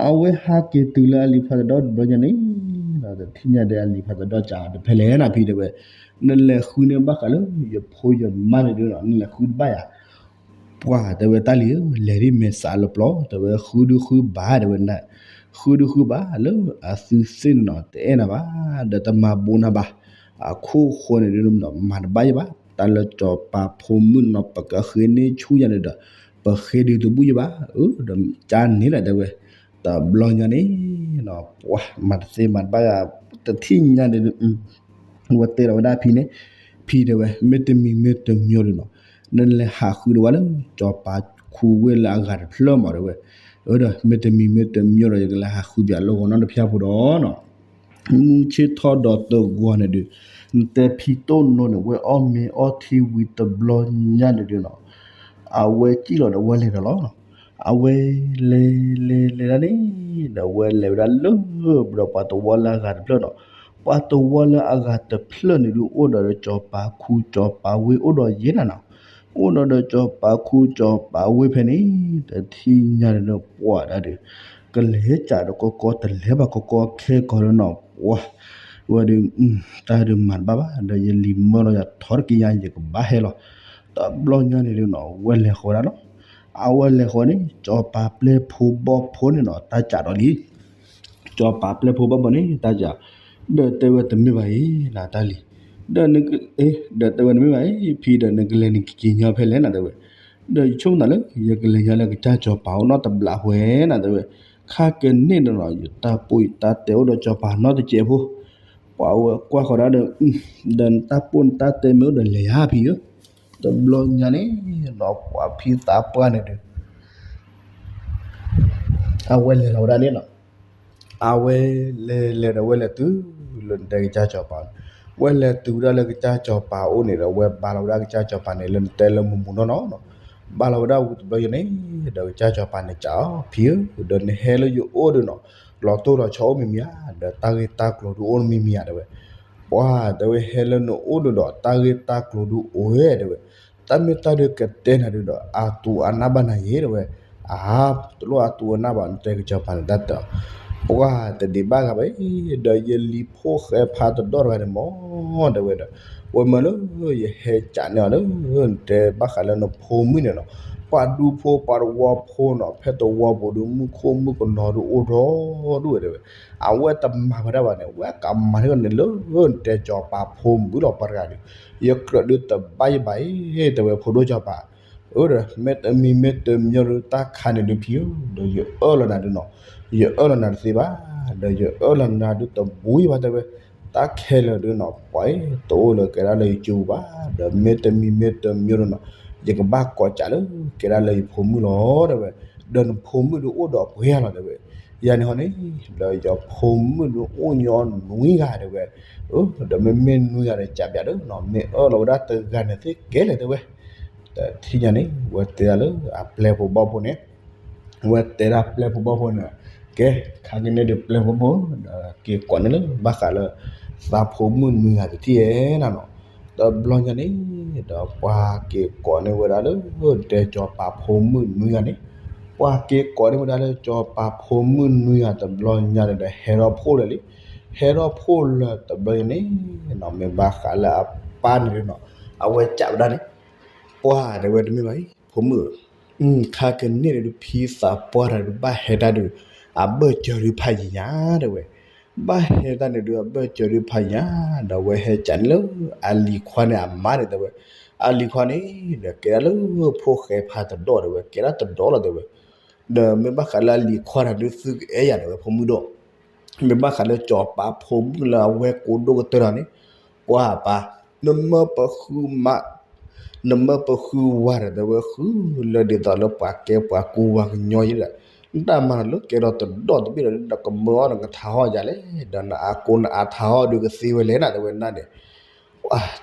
အဝဲဟးက့ၤတုၤလၢအလံၤဖးတဒီတဘျီညါန့ၣ်, ဒီးတထံၣ်ညါဒီးအလံၤဖးတဒီကးအီၤတဖဲလဲၣ်နဖံတဲဝဲ, နလဲၤဃုန့ၢ်ဘၣ်ဃးလၢ ယဖိယမါန့ၣ်ဒုးဒီး နလဲၤဃုတဘၣ်ယၤ ပှၤတဲဝဲတၢ်လံၤဧၢ လဲၤဒ်မဲာ်ဆှးလၢပျီ တဲဝဲဃုဒုဃုဘၣ်တဲဝဲ, ဃုဒုဃုဘၣ်လၢအသုသ့ၣ်နီၤ တအဲၣ်နၤဘၣ် ဒီးတမၤဘူးနၤဘၣ်, အခိၣ်ဃိန့ၣ်ဒုးမၤတဘၣ်ယဘၣ်, တၢ်လၢစီၤပၤဖိမုၣ်နီၤ ပကဃ့န့ၢ်ဆူၣ်ယၤန့ၣ်ဒီး ပဃ့ဒုးတဘူးယဘၣ်, အၢ ဒီးကန့ၣ်လီၤတဲဝဲ, တဘျီညါန့ၣ် ပှၤမၤတသ့မၤတဘၣ် တထံၣ်ညါန့ၣ် ဝဲတဲလီၤဝဲဒၣ်ဖံန့ၣ်, ဖံတဲဝဲ မ့တမံၤမ့တမံၤဒုးနီၤ, နလဲၤဟးဃုဒီးဝဲလၢ စီၤပၤခူဝ့ၢ်လၢအဂၤတဖျၢၣ်မးတဲဝဲ, အၢ ဒီးမ့တမံၤမ့တမံၤဒီး ယကလဲၤဟးဃုပၠးလၢဂီၤနီတဖၠၣ်ဖိဒီးနီၤ, မုၢ်ဆ့ၣ်ထီၣ်ဒီးတဂီၤန့ၣ်ဒုး, နတဲဖံတိၢ်နိန့ၣ် ဝဲအီၣ်မ့ၤအီထံဝံၤတဘျီညါန့ၣ်ဒုးနီၤ, အဝဲစံၣ်လီၤဒီးဝဲလဲၤဒီးလီၤ, အဝဲလဲၤလဲၤလဲၤဒၣ်န့ၣ်, ဒီးဝဲလဲၤဝဲဒၣ်လၢ ဒီးပှၤတဝီလၢအဂၤတဖျၢၣ်နီၤ, ပှၤတဝီလၢအဂၤတဖျၢၣ်န့ၣ်ဒုး အိၣ်ဒီးစီၤပၤခူစီၤပၤဝ့ၢ်အိၣ်ဒီးယဲၢ်နၤနီၤ, အိၣ်ဒီးဒီးစီၤပၤခူစီၤပၤဝ့ၢ်ဖဲန့ၣ်, တထံၣ်ညါန့ၣ်ဒီးပှၤဒၣ်ဒုး, ကလဲၤကးဒီးကီကီတလဲၤဘၣ်ကီကီခဲကီၤဒီးနီၤ, ပှၤ ဝဲဒုး, တၢ်ဒုးမၤတဘၣ်ဘၣ် ဒီးယလံၤမၢလီၤယၤထီတက့ၢ်ညါ ယကဘၣ်ဟဲလီၤ, တဘျီညါန့ၣ်ဒုးနီၤ ဝဲလဲၤဃီဒၣ်လီၤ, အဝဲလဲၤဃီန့ၣ် စီၤပၤပျဲၢ်ဖိဘီၣ်ဖိန့ၣ်နီၤ တၢ်ကးဒီးလံ စီၤပၤပျဲၢ်ဖိဘီၣ်ဖိန့ၣ် တၢ်ကး, ဒီးတဲဝဲတမ့ၢ်ဘၣ်အံၤ နတၢ်လံၤ, ဒီးနက, ဒီးတဲဝဲတမ့ၢ်ဘၣ်အံၤ ဖံဒီးနကလဲၤနကက့ၤညီဖဲလဲၣ်နတဲဝဲ, ဒီးယဆိကမိၣ်သးလၢ ယကလဲၤညီလၢကစၢ်စီၤပၤအိၣ်နီတဘျီဝဲနတဲဝဲ, ခါကန့ၢ်ဒီးနီၤ ယတၢ်ပိာ်ယတၢ်တဲအိၣ်ဒီးစီၤပၤနီတစဲးဖိ, ပှၤဝဲကွၢ်ဃီဒၣ်ဒီး, ဒီးနတၢ်ပိာ်နတၢ်တဲမ့ၢ်အိၣ်ဒီးလဲၤယါဖံဧၢ, တဘျီညါန့ၣ်နီၤ ပှၤဖံသးပှၢ်န့ၣ်ဒုး အဝဲလဲၤလီၤဝဲဒၣ်န့ၣ်နီၤ, အဝဲလဲၤလဲၤဒီးဝဲလဲၤတုၤလၢနတဲကစၢ်စီၤပၤန့ၣ်, ဝဲလဲၤတုၤဝဲဒၣ်လၢကစၢ်စီၤပၤအိၣ်န့ၣ်ဒီး ဝဲဘါလီၤဝဲဒၣ်ကစၢ်စီၤပၤန့ၣ် လၢနတဲလၢမုၢ်မုၢ်နီၢ်နီၢ်နီၤ, ဘါလီၤဝဲဒၣ်ဝံၤတဘျီယဲန့ၣ်, ဒီးကစၢ်စီၤပၤန့ၣ်ကးအီၤ ဖံဧၢ, ဒီးနဟဲလၢယအိၣ်ဒီးနီၤ, လီၤတိၢ်လီၤဆီအိၣ်မံၤမံၤဧါ, ဒီးတၢ်ဂ့ၢ်တၢ်ကျိၤဒုးအိၣ်မံၤမံၤဧါတဲဝဲ, ပှၤတဲဝဲဟဲလၢနအိၣ်ဒီးဒီး တၢ်ဂ့ၢ်တၢ်ကျိၤဒုးအိၣ်ဝဲတဲဝဲ တၢ်မ့ၢ်တၢ်ဒုးကတဲနၤဒုးဒီး အသူးအနၢ်ဘၣ်နၤယဲတဲဝဲ, အါ, တလိၣ်အသူးအနၢ်ဘၣ် နတဲကစၢ်စီၤပၤန့ၣ်တၢ်တဲအီၤ, ပှၤတဒံးဘၣ်ဂၤဘၣ်အံၤ, ဒီးယလံၤဖိၣ်ဃဲဖးတဒီတဂၤန့ၣ်မ့ၢ်တဲဝဲဒီး, ဝဲမၢလၢ ယဟဲကးန့ၢ်အီၤလၢ နတဲဘၣ်ဃးလၢနဖိမုၣ်န့ၣ်လီၤ, ပှၤဒူဖိပှၤသဝီဖိနီၤ ဖဲသဝီပူၤဒုး မူခိၣ်မုၣ်ကနီၤဒုးအိၣ်ဒီဒူၣ်ဝဲတဲဝဲ, အဝဲတမၤဝဲဒၣ်ဘၣ်န့ၣ် ဝဲကမၤန့ၢ်ကန့ၣ်လၢတဲစီၤပၤဖိမုၣ်လီၤပှၤတဂၤဒုး, ယကြၢးဒုးတဘၣ်ယဘၣ်အံၤ တဲဝဲဖိဒိၣ်စီၤပၤ, အၢဒီး မ့တမံၤမ့တမံၤဒုး တၢ်ခါန့ၣ်ဒုးဖံဧၢ ဒီးယအၢၣ်လီၤနၤဒုးနီၤ, ယအၢၣ်လီၤနၤတသ့ဘၣ်, ဒီးယအၢၣ်လီၤနၤဒုးတဘူၣ်ယဘၣ်တဲဝဲ, တၢ်ခဲလၢာ်ဒုးနီၤ ပှၤအံၤတအိၣ်လၢကဲဒၣ်လၢယစုပူၤဘၣ်, ဒီးမ့တမံၤမ့တမံၤဒုးနီၤ ယကဘၣ်ကိးစးလၢကဲဒၣ်လၢယဖိမုၣ်လီၤတဲဝဲ, ဒီးနဖိမုၣ်ဒုးအိၣ်ဒီးပှဲၤဂၤလီၤတဲဝဲ, ယၤန့ၣ်ဟီန့ၣ် ဒီးယဖိမုၣ်ဒုးအိၣ်ညီနွံဂၤတဲဝဲ, ဒီးမ့မ့ၢ်နွံဂၤဒီးကးပၠးဒုးနီၤ မ့ၢ်အၢၣ်လီၤဝဲဒၣ်တဂၤန့ၣ်သ့ကဲလဲၣ်တဲဝဲ, တထံၣ်ညါန့ၣ် ဝဲတဲဒၣ်လၢအပျဲၢ်ဖိဘီၣ်ဖိန့ၣ် ဝဲတဲဒၣ်ပျဲၢ်ဖိဘီၣ်ဖိန့ၣ်, ကဲ ခါကန့ၣ်ဒုးပျဲၢ်ဖိဘီၣ်ဖိ ဒီးက့ၤကိးန့ၢ်လၢဘၣ်ဃးလၢ သးဖိမုၣ်နွံဂၤတထံၣ်ဧဲနၤနီၤ, တဘျီညါန့ၣ် ဒီးပှၤက့ၤကိးန့ၢ်ဝဲဒၣ်လၢ တဲစီၤပၤဖိမုၣ်နွံဂၤန့ၣ်, ပှၤက့ၤကိးန့ၢ်ဝဲဒၣ်လၢစီၤပၤဖိမုၣ်နွံဂၤတဘျီညါန့ၣ်ဒီး ဟဲထီၣ်ဖှိၣ်လၢာ်လံ, ဟဲထီၣ်ဖှိၣ်လၢာ်တဘျီညါန့ၣ်နီၤ မ့ၢ်ဘၣ်ဃးလၢအပၢ်န့ၣ်ဒုးနီၤ အဝဲကးဝဲဒၣ်န့ၣ်, ပှၤတဲဝဲတမ့ၢ်ဘၣ်အံၤ ဖိမုၣ်ဧၢ, ခါကန့ၣ်ဒုးဖံသးပှၢ်တၢ်ဒုးဘၣ်ဟဲတၢ်ဒုး အဘၢၣ်စၢၤဒုးဖးယံၤညါတဲဝဲ, ဘၣ်ဟဲတၢ်န့ၣ်ဒုးအဘၢၣ်စၢၤဒုးဖးယံၤညါ, ဒီးဝဲဟဲကးန့ၣ်လၢအလံၤခွါန့ၣ်အမါန့ၣ်တဲဝဲ, အလံၤခွါန့ၣ် ဒီးကဲဒၣ်လၢဖိၣ်ဃဲဖးတဒီၣ်တဲဝဲ ကဲဒၣ်တဒီၣ်လီၤတဲဝဲ, ဒီးမ့ၢ်ဘၣ်ဃးလၢအလံၤခွါတၢ်ဒုးသုကအဲၣ်ယၤတဲဝဲဖိမုၣ်ဒီး မ့ၢ်ဘၣ်ဃးလၢစီၤပၤဖိမုၣ်လၢအဝဲၢ်ကိဒိၣ်ကတၢၢ်တၢ်န့ၣ်, ကွၢ်ပၢ်, နမၢပဃုမး, နမၢပဃုဝါဒီးတဲဝဲဃုလၢဒ်သိးလၢပှၤကဲပှၤကူဝါကညီယဲဒီး, နတၢ်မၤတၢ်လၢကဲထီၣ်တဒီၣ်တဘ့ၣ်ဒီး နကမၢအီၤနကထါဟီၣ်ယၤလဲၣ်, ဒီးနအါကိနအါထါဟီၣ်ဒုးကသ့ဝဲလဲၣ်နၤတဲဝဲနၤန့ၣ်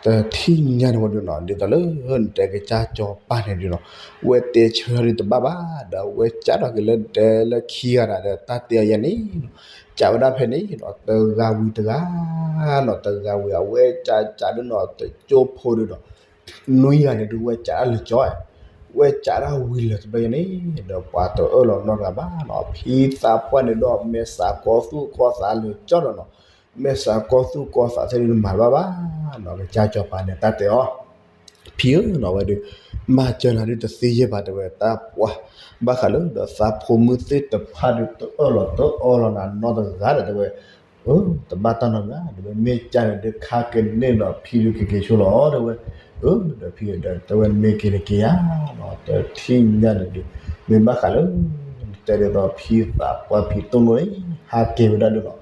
တထံၣ်ညါန့ၣ်ဝဲဒုးနီၤ ဒ်သိးလၢနတဲကစၢ်စီၤပၤန့ၣ်ဒုးနီၤ, ဝဲတဲဆၢထၢၣ်ဒုးတဘၣ်ဘၣ်, ဒီးဝဲကးထီၣ်က့ၤလၢတဲလၢခံဂၤဒီး တၢ်တဲအီၤယဲန့ၣ်နီၤ, ကးဝဲဒၣ်ဖဲန့ၣ်နီၤ တဂၤဝံၤတဂၤနီၤ တဂၤဝံၤ အဝဲကးကးဒုးနီၤ တကၠိဖိဒုးနီၤ နွံဂၤန့ၣ်ဒုးဝဲကးတၢ်လၢာ်ကၠီ, ဝဲကးတၢ်ဝံၤလၢာ်တဘျီယဲန့ၣ် ဒီးပှၤတအၢၣ်လီၤနီတဂၤဘၣ်နီၤ ဖံသးပှၢ်န့ၣ်ဒီး မဲာ်ဆှးကီသူၣ်ကီသးလၢာ်ကၠီဒီးနီၤ, မဲာ်ဆှးကီသူၣ်ကီသးထဲဒုးနမၤတဘၣ်ဘၣ်နီၤ ကစၢ်စီၤပၤန့ၣ်တၢ်တဲအီၤ ဖံဧၢနီၤ ဝဲဒုး မၤစၢၤနၤဒုးတသ့ယဲၢ်ဘၣ်တဲဝဲ တၢ်ပှၤ ဘၣ်ဃးလၢဒီးသးဖိမုၣ်သ့ၣ်တဖၣ်ဒုးတအၢၣ်လီၤတအၢၣ်လီၤနၤနီတဂၤဒီးတဲဝဲ, တဘၣ်တၢ်နီတမံၤ တဲဝဲမ့ၢ်ကန့ၣ်ဒီးဖံဒုးက့ၤက့ၤဆိလီၤတဲဝဲ, ဒီးဖံဒီးတဲဝဲမ့ၢ်က့ၤတက့ၤဧါနီၤ တထံၣ်ညါန့ၣ်ဒုး မ့ၢ်ဘၣ်ဃးလၢ တဲဒ်သိးဖံသးပှၢ်ဖံတိၢ်နီၣ်န့ၣ် ဟးက့ၤဝဲဒၣ်ဒုးနီၤ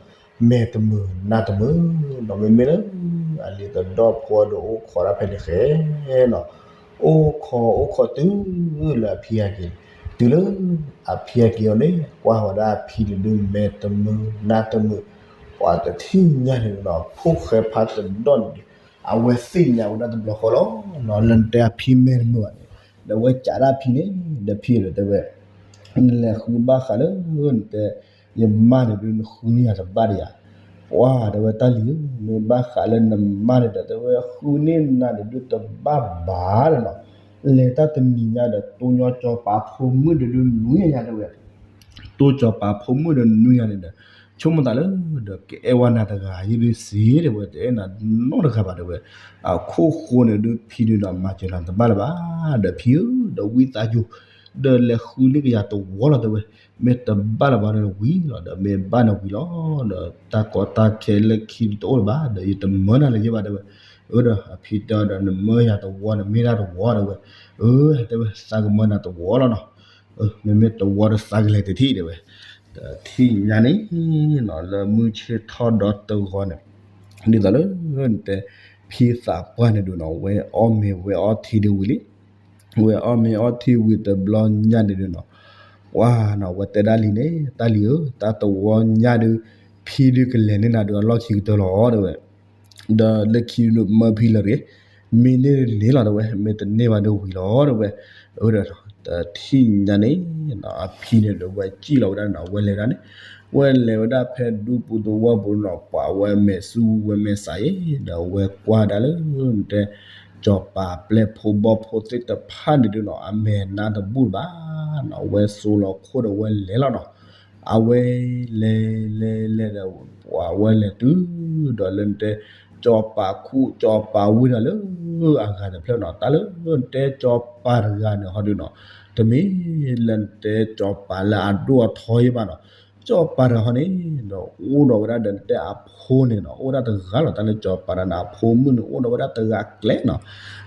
မဲာ်တမုာ်နါတမုာ်နီၤ မ့မ့ၢ်လၢ အလံၤတဒီၣ်ဖိဒီးအိၣ်ခိးဒၣ်ဖဲန့ၣ်ဃဲနီၤ, အိၣ်ခိးအိၣ်ခိးတုၤလၢအဖံဟဲက့ၤ, တုၤလၢအဖံဟဲက့ၤအီၤန့ၣ် ကွၢ်ဝဲဒၣ်အဖံန့ၣ်ဒုး မဲာ်တမုာ်နါတမုာ်, ပှၤတထံၣ်ညါန့ၣ်နီၤ ဖိၣ်ဃဲဖးတဒီၣ်န့ၣ်ဒုး အဝဲသ့ၣ်ညါဝဲဒၣ်တဘျီဃီလီၤနီၤ လၢနတဲအဖံမဲာ်တမုာ်ဘၣ်န့ၣ်, ဒီးဝဲကးဒၣ်ဖံန့ၣ် ဒီးဖံဒီးတဲဝဲ နလဲၤဃုဘၣ်ဃးလၢ နတဲ ယမါန့ၣ်ဒုး နဃုန့ၢ်ယၤတဘၣ်ဒီးယၤ, ပှၤတဲဝဲတၢ်လံၤဧၢ, မ့ၢ်ဘၣ်ဃးလၢနမါန့ၣ်ဒီး တဲဝဲဃုန့ၢ်နၤန့ၣ်ဒုးတဘၣ်ဘၣ်ဒီးနီၤ, လဲၤတၢ်တနံၤညါဒီး တိၢ်ညီစီၤပၤဖိမုၣ်ဒီးဒုးနွံဂၤညါတဲဝဲ တိၢ်စီၤပၤဖိမုၣ်ဒီးနွံဂၤန့ၣ်ဒီး ဆိကမိၣ်သးလၢ ဒီးကအဲၣ်ဝဲနၤတဂၤယ့ဒုးစ့ၢ်တဲဝဲ တအဲၣ်နၤနီတဂၤဘၣ်တဲဝဲ, အခိၣ်ဃိန့ၣ်ဒုးဖံဒုးဒီးမၤစၢၤနၤတဘၣ်လၢၤဘၣ်, ဒီးဖံဧၢ, ဒီးဝံသးစူၤ ဒီးလဲၤဃုန့ၢ်ကယၤတဝီလီၤတဲဝဲ, မ့ၢ်တဘၣ်လၢၤဘၣ်ဒီးဝံၤလီၤ, ဒီးမ့ၢ်ဘၣ်န့ၣ်ဝံၤလီၤ, ဒီးတၢ်ကီတၢ်ခဲလၢခံတအိၣ်လၢၤဘၣ်, ဒီးယတမၢနၤလၢၤယဲၢ်ဘၣ်တဲဝဲ, အၢ ဒီးအဖံတဲအီၤဒီး နမၢယၤတဝီန့ၣ် မ့ၢ်ဒၣ်တဝီတဲဝဲ, အၢ တဲဝဲ သးကမၢနၤတဝီလီၤနီၤ, မ့မ့ၢ်တဝီဒီးသးကလဲၤတထံၣ်တဲဝဲ, တထံၣ်ညါန့ၣ်နီၤ လၢမုၢ်ဆ့ၣ်ထီၣ်ဒီးတဂီၤန့ၣ် ဒ်သိးလၢ တဲ ဖံသးပှၢ်န့ၣ်ဒုးနီၤ ဝဲအီၣ်မ့ၤဝဲအီထံဒုးဝံၤလံ, ဝဲအီၣ်မ့ၤအီထံဝံၤတဘျီညါန့ၣ်ဒုးနီၤ, ပှၤနီၤ ဝဲတဲဒၣ်လံၤန့ၣ် တၢ်လံၤဧၢ, တၢ်တဝီညါဒုး ဖံဒုးကလဲၤန့ၢ်နၤဒုးအလီၢ်ခံကတၢၢ်လီၤတဲဝဲ ဒီးလၢခံဒုးမၢဖံလၢၤတဂ့ၤ, မ့ၢ်န့ၢ်န့ၣ်လီၤတဲဝဲ, မ့ၢ်တန့ၢ်ဘၣ်ဒုးဝံၤလီၤတဲဝဲ, အၢ ဒီး တထံၣ်ညါန့ၣ် အဖံန့ၣ်ဒီးဝဲစံၣ်လီၤဝဲဒၣ်နီၤ ဝဲလဲၤဒၣ်န့ၣ်, ဝဲလဲၤဝဲဒၣ်ဖဲဒူပူၤသဝီပူၤနီၤ ပှၤဝဲမဲာ်ဆူၣ်ဝဲမဲာ်ဆးအံၤ ဒီးဝဲကွၢ်ဒၣ်လၢ တဲ စီၤပၤပျဲၢ်ဖိဘီၣ်ဖိသ့ၣ်တဖၣ်န့ၣ်ဒုးနီၤ အမဲာ်နါတဘူၣ်ဘၣ်နီၤ ဝဲစိလီၤခိၣ်ဒီးဝဲလဲၤလီၤနီၤ အဝဲလဲၤလဲၤလဲၤဒီး ပှၤဝဲလဲၤတုၤဒီးလၢနတဲ စီၤပၤခူၣ် စီၤပၤဝ့ၢ်ဒီးလၢအဂၤတဖျၢၣ်နီၤ တၢ်လၢနတဲစီၤပၤတဂၤန့ၣ်ဟီဒုးနီၤ တမ့ၢ်လၢနတဲကၠီၤပၤလၢအဒိၣ်အထီယဲဘၣ်နီၤ. ကၠီၤပၤတဂၤဟီန့ၣ် ဒီးအိၣ်ဒီးဝဲဒၣ်ဒီးနတဲအဖိန့ၣ်နီၤ, အိၣ်ဝဲဒၣ်တဂၤလီၤ. တၢ်လၢကၠီၤပၤတဂၤန့ၣ် အဖိမုၣ်န့ၣ် အိၣ်ဒီးဝဲဒၣ်တဂၤကျဲနီၤ.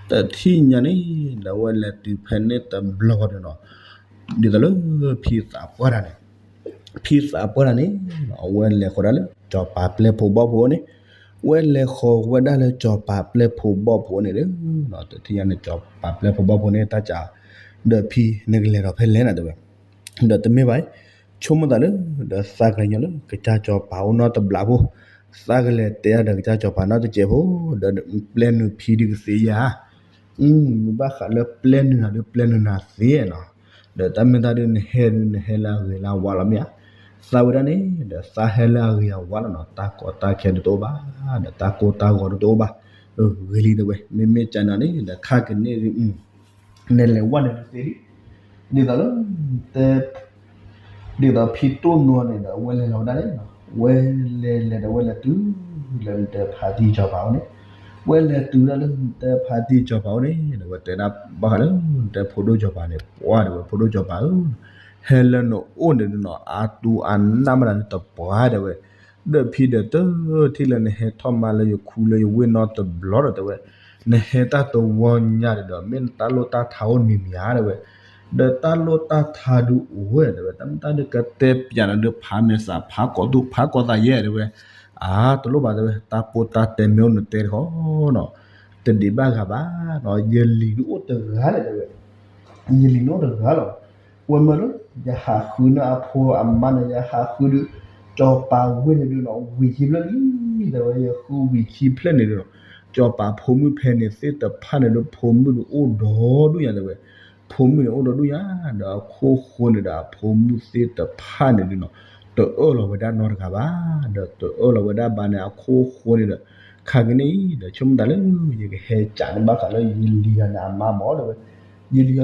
တထံၣ်ညါန့ၣ် ဒီးအဝဲလဲၤတုၤဖဲန့ၣ်တဘျီဃီန့ၣ်နီၤ, ဒ်သိးလၢဖံသးပှၢ်တဂၤန့ၣ် ဖံသးပှၢ်တဂၤန့ၣ် အဝဲလဲၤဃီၤဒၣ်လၢကၠီၤပၤပျဲၢ်ဖိဘီၣ်ဖိန့ၣ်, အဝဲလဲၤဃီၤဝဲဒၣ်လၢကၠီၤပၤပျဲၢ်ဖိဘီၣ်ဖိန့ၣ်ဒီး တထံၣ်ညါန့ၣ် ကၠီၤပၤပျဲၢ်ဖိဘီၣ်ဖိန့ၣ် တၢ်ကး ဒီးဖံနကလဲၤဒီးဖဲလဲၣ်နၤတဲဝဲ, ဒီးတမ့ၢ်ဘၣ်, ဆိကမိၣ်သးလၢ ဒီးသးကလဲၤညီလၢကစၢ်ကၠီၤပၤအိၣ်နီတဘျီဖိ, သးကလဲၤတဲဒီးကစၢ်ကၠီၤပၤနီတစဲးဖိ, ဒီးပျဲၢ်နုာ်ဖံဒုးကသ့ဧါ, မ့ၢ်ဘၣ်ဃးလၢပျဲၢ်နုာ်နၤဒုး ပျဲၢ်နုာ်နၤသ့နီၤ, ဒီးတၢ်မ့ၢ်တၢ်ဒုး နဟဲဒုး နဟဲလၢအဂ့ၤလၢအဝါလီၤမ့ၢ်ဧါ, သးဝဲဒၣ်န့ၣ် ဒီးသးဟဲလၢအဂ့ၤအဝါလီၤနီၤ, တၢ်ကီတၢ်ခဲဒုးတအိၣ်ဘၣ်, ဒီးတၢ်ကိၢ်တၢ်ဂီၤဒုးတအိၣ်ဘၣ်, ဂ့ၤလံတဲဝဲ, မ့မ့ၢ်ကန့ၣ်န့ၣ် ဒီးခါကန့ၣ်ဒုး နလဲၤဝဲန့ၣ်ဒုးသ့လံ, ဒ်သိးလၢ တဲ ဒ်သိးဖံတိၢ်နီၢ်န့ၣ်ဒီး အဝဲလဲၤလီၤဝဲဒၣ်န့ၣ်, ဝဲလဲၤလဲၤဒီးဝဲလဲၤတုၤ လၢနတဲဖါတံၢ်ကၠီၤပၤအိၣ်န့ၣ်, ဝဲလဲၤတုၤဒၣ်လၢနတဲဖါတံၢ်ကၠီၤပၤအိၣ်န့ၣ် ဒီးဝဲတဲဒၣ်ဘၣ်ဃးလၢ နတဲဖိဒိၣ်ကၠီၤပၤန့ၣ် ပှၤတဲဝဲ ဖိဒိၣ်ကၠီၤပၤဧၢ, ဟဲလၢနအိၣ်န့ၣ်ဒုးနီၤ အါတူၢ်အါနးမးဒၣ်န့ၣ်တပှၢ်တဲဝဲ ဒီးဖံဒီးတထံၣ်လၢနဟဲထီၣ်မါလၢယခူလၢယဝ့ၢ်နီတဘျီဒီးတဲဝဲ, နဟဲတၢ်တဝီညါဒီး မ့ၢ်နတၢ်လိၣ်တၢ်ထါအိၣ်မံၤမံၤဧါတဲဝဲ, ဒီးတၢ်လိၣ်တၢ်ထါဒုးအိၣ်ဝဲတဲဝဲ, တၢ်မ့ၢ်တၢ်ဒုးကတဲပၠးနၤဒုး ဖးမဲာ်ဆှး ဖးကိးသူၣ် ဖးကိးသးယဲတဲဝဲ, အါတလိၣ်ဘၣ်တဲဝဲ, တၢ်ပိၢ်တၢ်တဲမ့ၢ်အိၣ်နတဲတခီနီၤ, တဒံးဘၣ်ဂၤဘၣ်နီၤ, ယလံၤဒုးအိၣ်တဂၤလဲၣ်တဲဝဲ ယလံၤန့ၣ်အိၣ်တဂၤလီၤ. ဝဲမၢလၢ ယဟးဃုန့ၢ်အဖိအမါန့ၣ် ယဟးဃုဒုး ကၠီၤပၤဝ့ၢ်န့ၣ်ဒုးနီၤ ဝံၤခံဖျၢၣ်လံ, တဲဝဲ ယဃုဝံၤခံဖျၢၣ်န့ၣ်ဒုးနီၤ, ကၠီၤပၤဖိမုၣ်ဖဲန့ၣ်သ့ၣ်တဖၣ်န့ၣ်ဒုး ဖိမုၣ်ဒုးအိၣ်ဒီဒူၣ်ညါတဲဝဲ, ဖိမုၣ်န့ၣ်အိၣ်ဒီဒူၣ်ညါ, ဒီးအခိၣ်ဃိန့ၣ်ဒီး အဖိမုၣ်သ့ၣ်တဖၣ်န့ၣ်ဒုးနီၤ တအၢၣ်လီၤဝဲဒၣ်နီတဂၤဘၣ်, ဒီးတအၢၣ်လီၤဝဲဒၣ်ဘၣ်န့ၣ် အခိၣ်ဃိန့ၣ်ဒီး ခါကန့ၣ်အံၤ ဒီးဆိကမိၣ်တၢ်လၢ ယကဟဲကးန့ၢ်ဘၣ်ဃးလၢယလံၤဂၤန့ၣ် အမါမၢ်တဲဝဲ, ယလံၤဂၤန့ၣ် ဒီး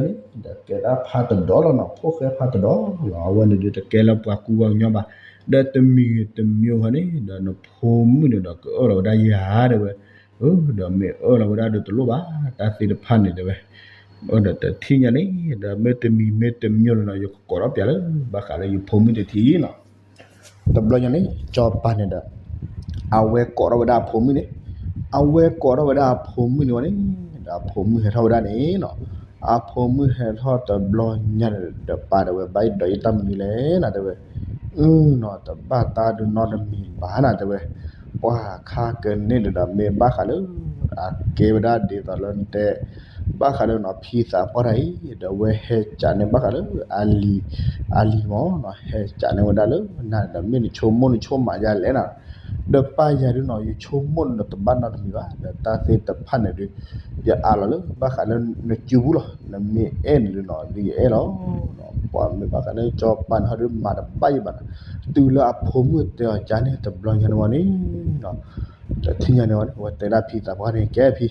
ကဲဒၣ်ဖးတဒီလီၤနီၤ, ဖိၣ်ဃဲဖးတဒီလီၤ, အဝဲန့ၣ်ဒုးတကဲလၢပှၤကူပှၤကညီဘၣ်, ဒီးတမံၤတမံၤဟီန့ၣ် ဒီးနဖိမုၣ်န့ၣ်ဒီး ကအၢၣ်လီၤဝဲဒၣ်ယၤတဲဝဲ, ဒီးမ့ၢ်အၢၣ်လီၤဝဲဒၣ်ဒုးတလိၣ်ဘၣ်, တၢ်သ့ၣ်တဖၣ်န့ၣ်တဲဝဲ, ဒီးတထံၣ်ညါန့ၣ် ဒီးမ့ၢ်တမံၤမ့ၢ်တမံၤန့ၣ်နီၤ ယကကိးထီၣ်ပၠးလၢ ဘၣ်ဃးလၢယဖိမုၣ်တထံၣ်နီၤ တဘျီညါန့ၣ် ကၠီၤပၤန့ၣ်ဒီး အဝဲကိးထီၣ်ဝဲဒၣ်အဖိမုၣ်န့ၣ်, အဝဲကိးထီၣ်ဝဲဒၣ်အဖိမုၣ်န့ၣ်ဝဲန့ၣ်, ဒီးအဖိမုၣ်ဟဲထီၣ်ဝဲဒၣ်န့ၣ်နီၤ, အဖိမုၣ်ဟဲထီၣ်တဘျီညါန့ၣ်ဒီး ပၢ်တဲဝဲ ဘၣ်ယဒီးယတၢ်မနုၤလဲၣ်နၤတဲဝဲ, အနီၤ တဘၣ်တၢ်ဒုးနီတမံၤဘၣ်နၤတဲဝဲ, ပှၤခါကန့ၣ်ဒီး မ့ၢ်ဘၣ်ဃးလၢ အကဲဝဲဒၣ်ဒ်သိးလၢနတဲ ဘၣ်ဃးလၢနီၤ ဖံသးပှၢ်တၢ်အံၤ ဒီးအဝဲဟဲကးန့ၢ်ဘၣ်ဃးလၢ အလံၤ, အလံၤမၢ်နီၤ ဟဲကးန့ၢ်ဝဲဒၣ်လၢနၤဒီး မ့ၢ်နဆိကမိၣ်နဆိကမးယၤလဲၣ်နၤ, ဒီးပၢ်ယၤဒုးနီၤ ယဆိကမိၣ်န့ၣ်ဒီး တဘၣ်နီတမံၤဘၣ် ဒီးတၢ်သ့ၣ်တဖၣ်န့ၣ်ဒုး ယအးလီၤလၢ ဘၣ်ဃးလၢနစုပူၤလီၤ, နမ့ၢ်အဲၣ်န့ၣ်ဒုးနီၤ ဒုးယအဲၣ်လီၤ, ပှၤမ့ၢ်ဘၣ်ဃးလၢကၠီၤပၤန့ၣ်ဟီဒုးမၤတဘၣ်ယဘၣ်နၤ, တုၤလၢအဖိမုၣ်တဲအီၤကန့ၣ်တဘျီညါန့ၣ်ဝဲန့ၣ် တထံၣ်ညါန့ၣ်ဝဲန့ၣ် အဝဲတဲဒၣ်ဖံသးပှၢ်န့ၣ် ကဲဖံ,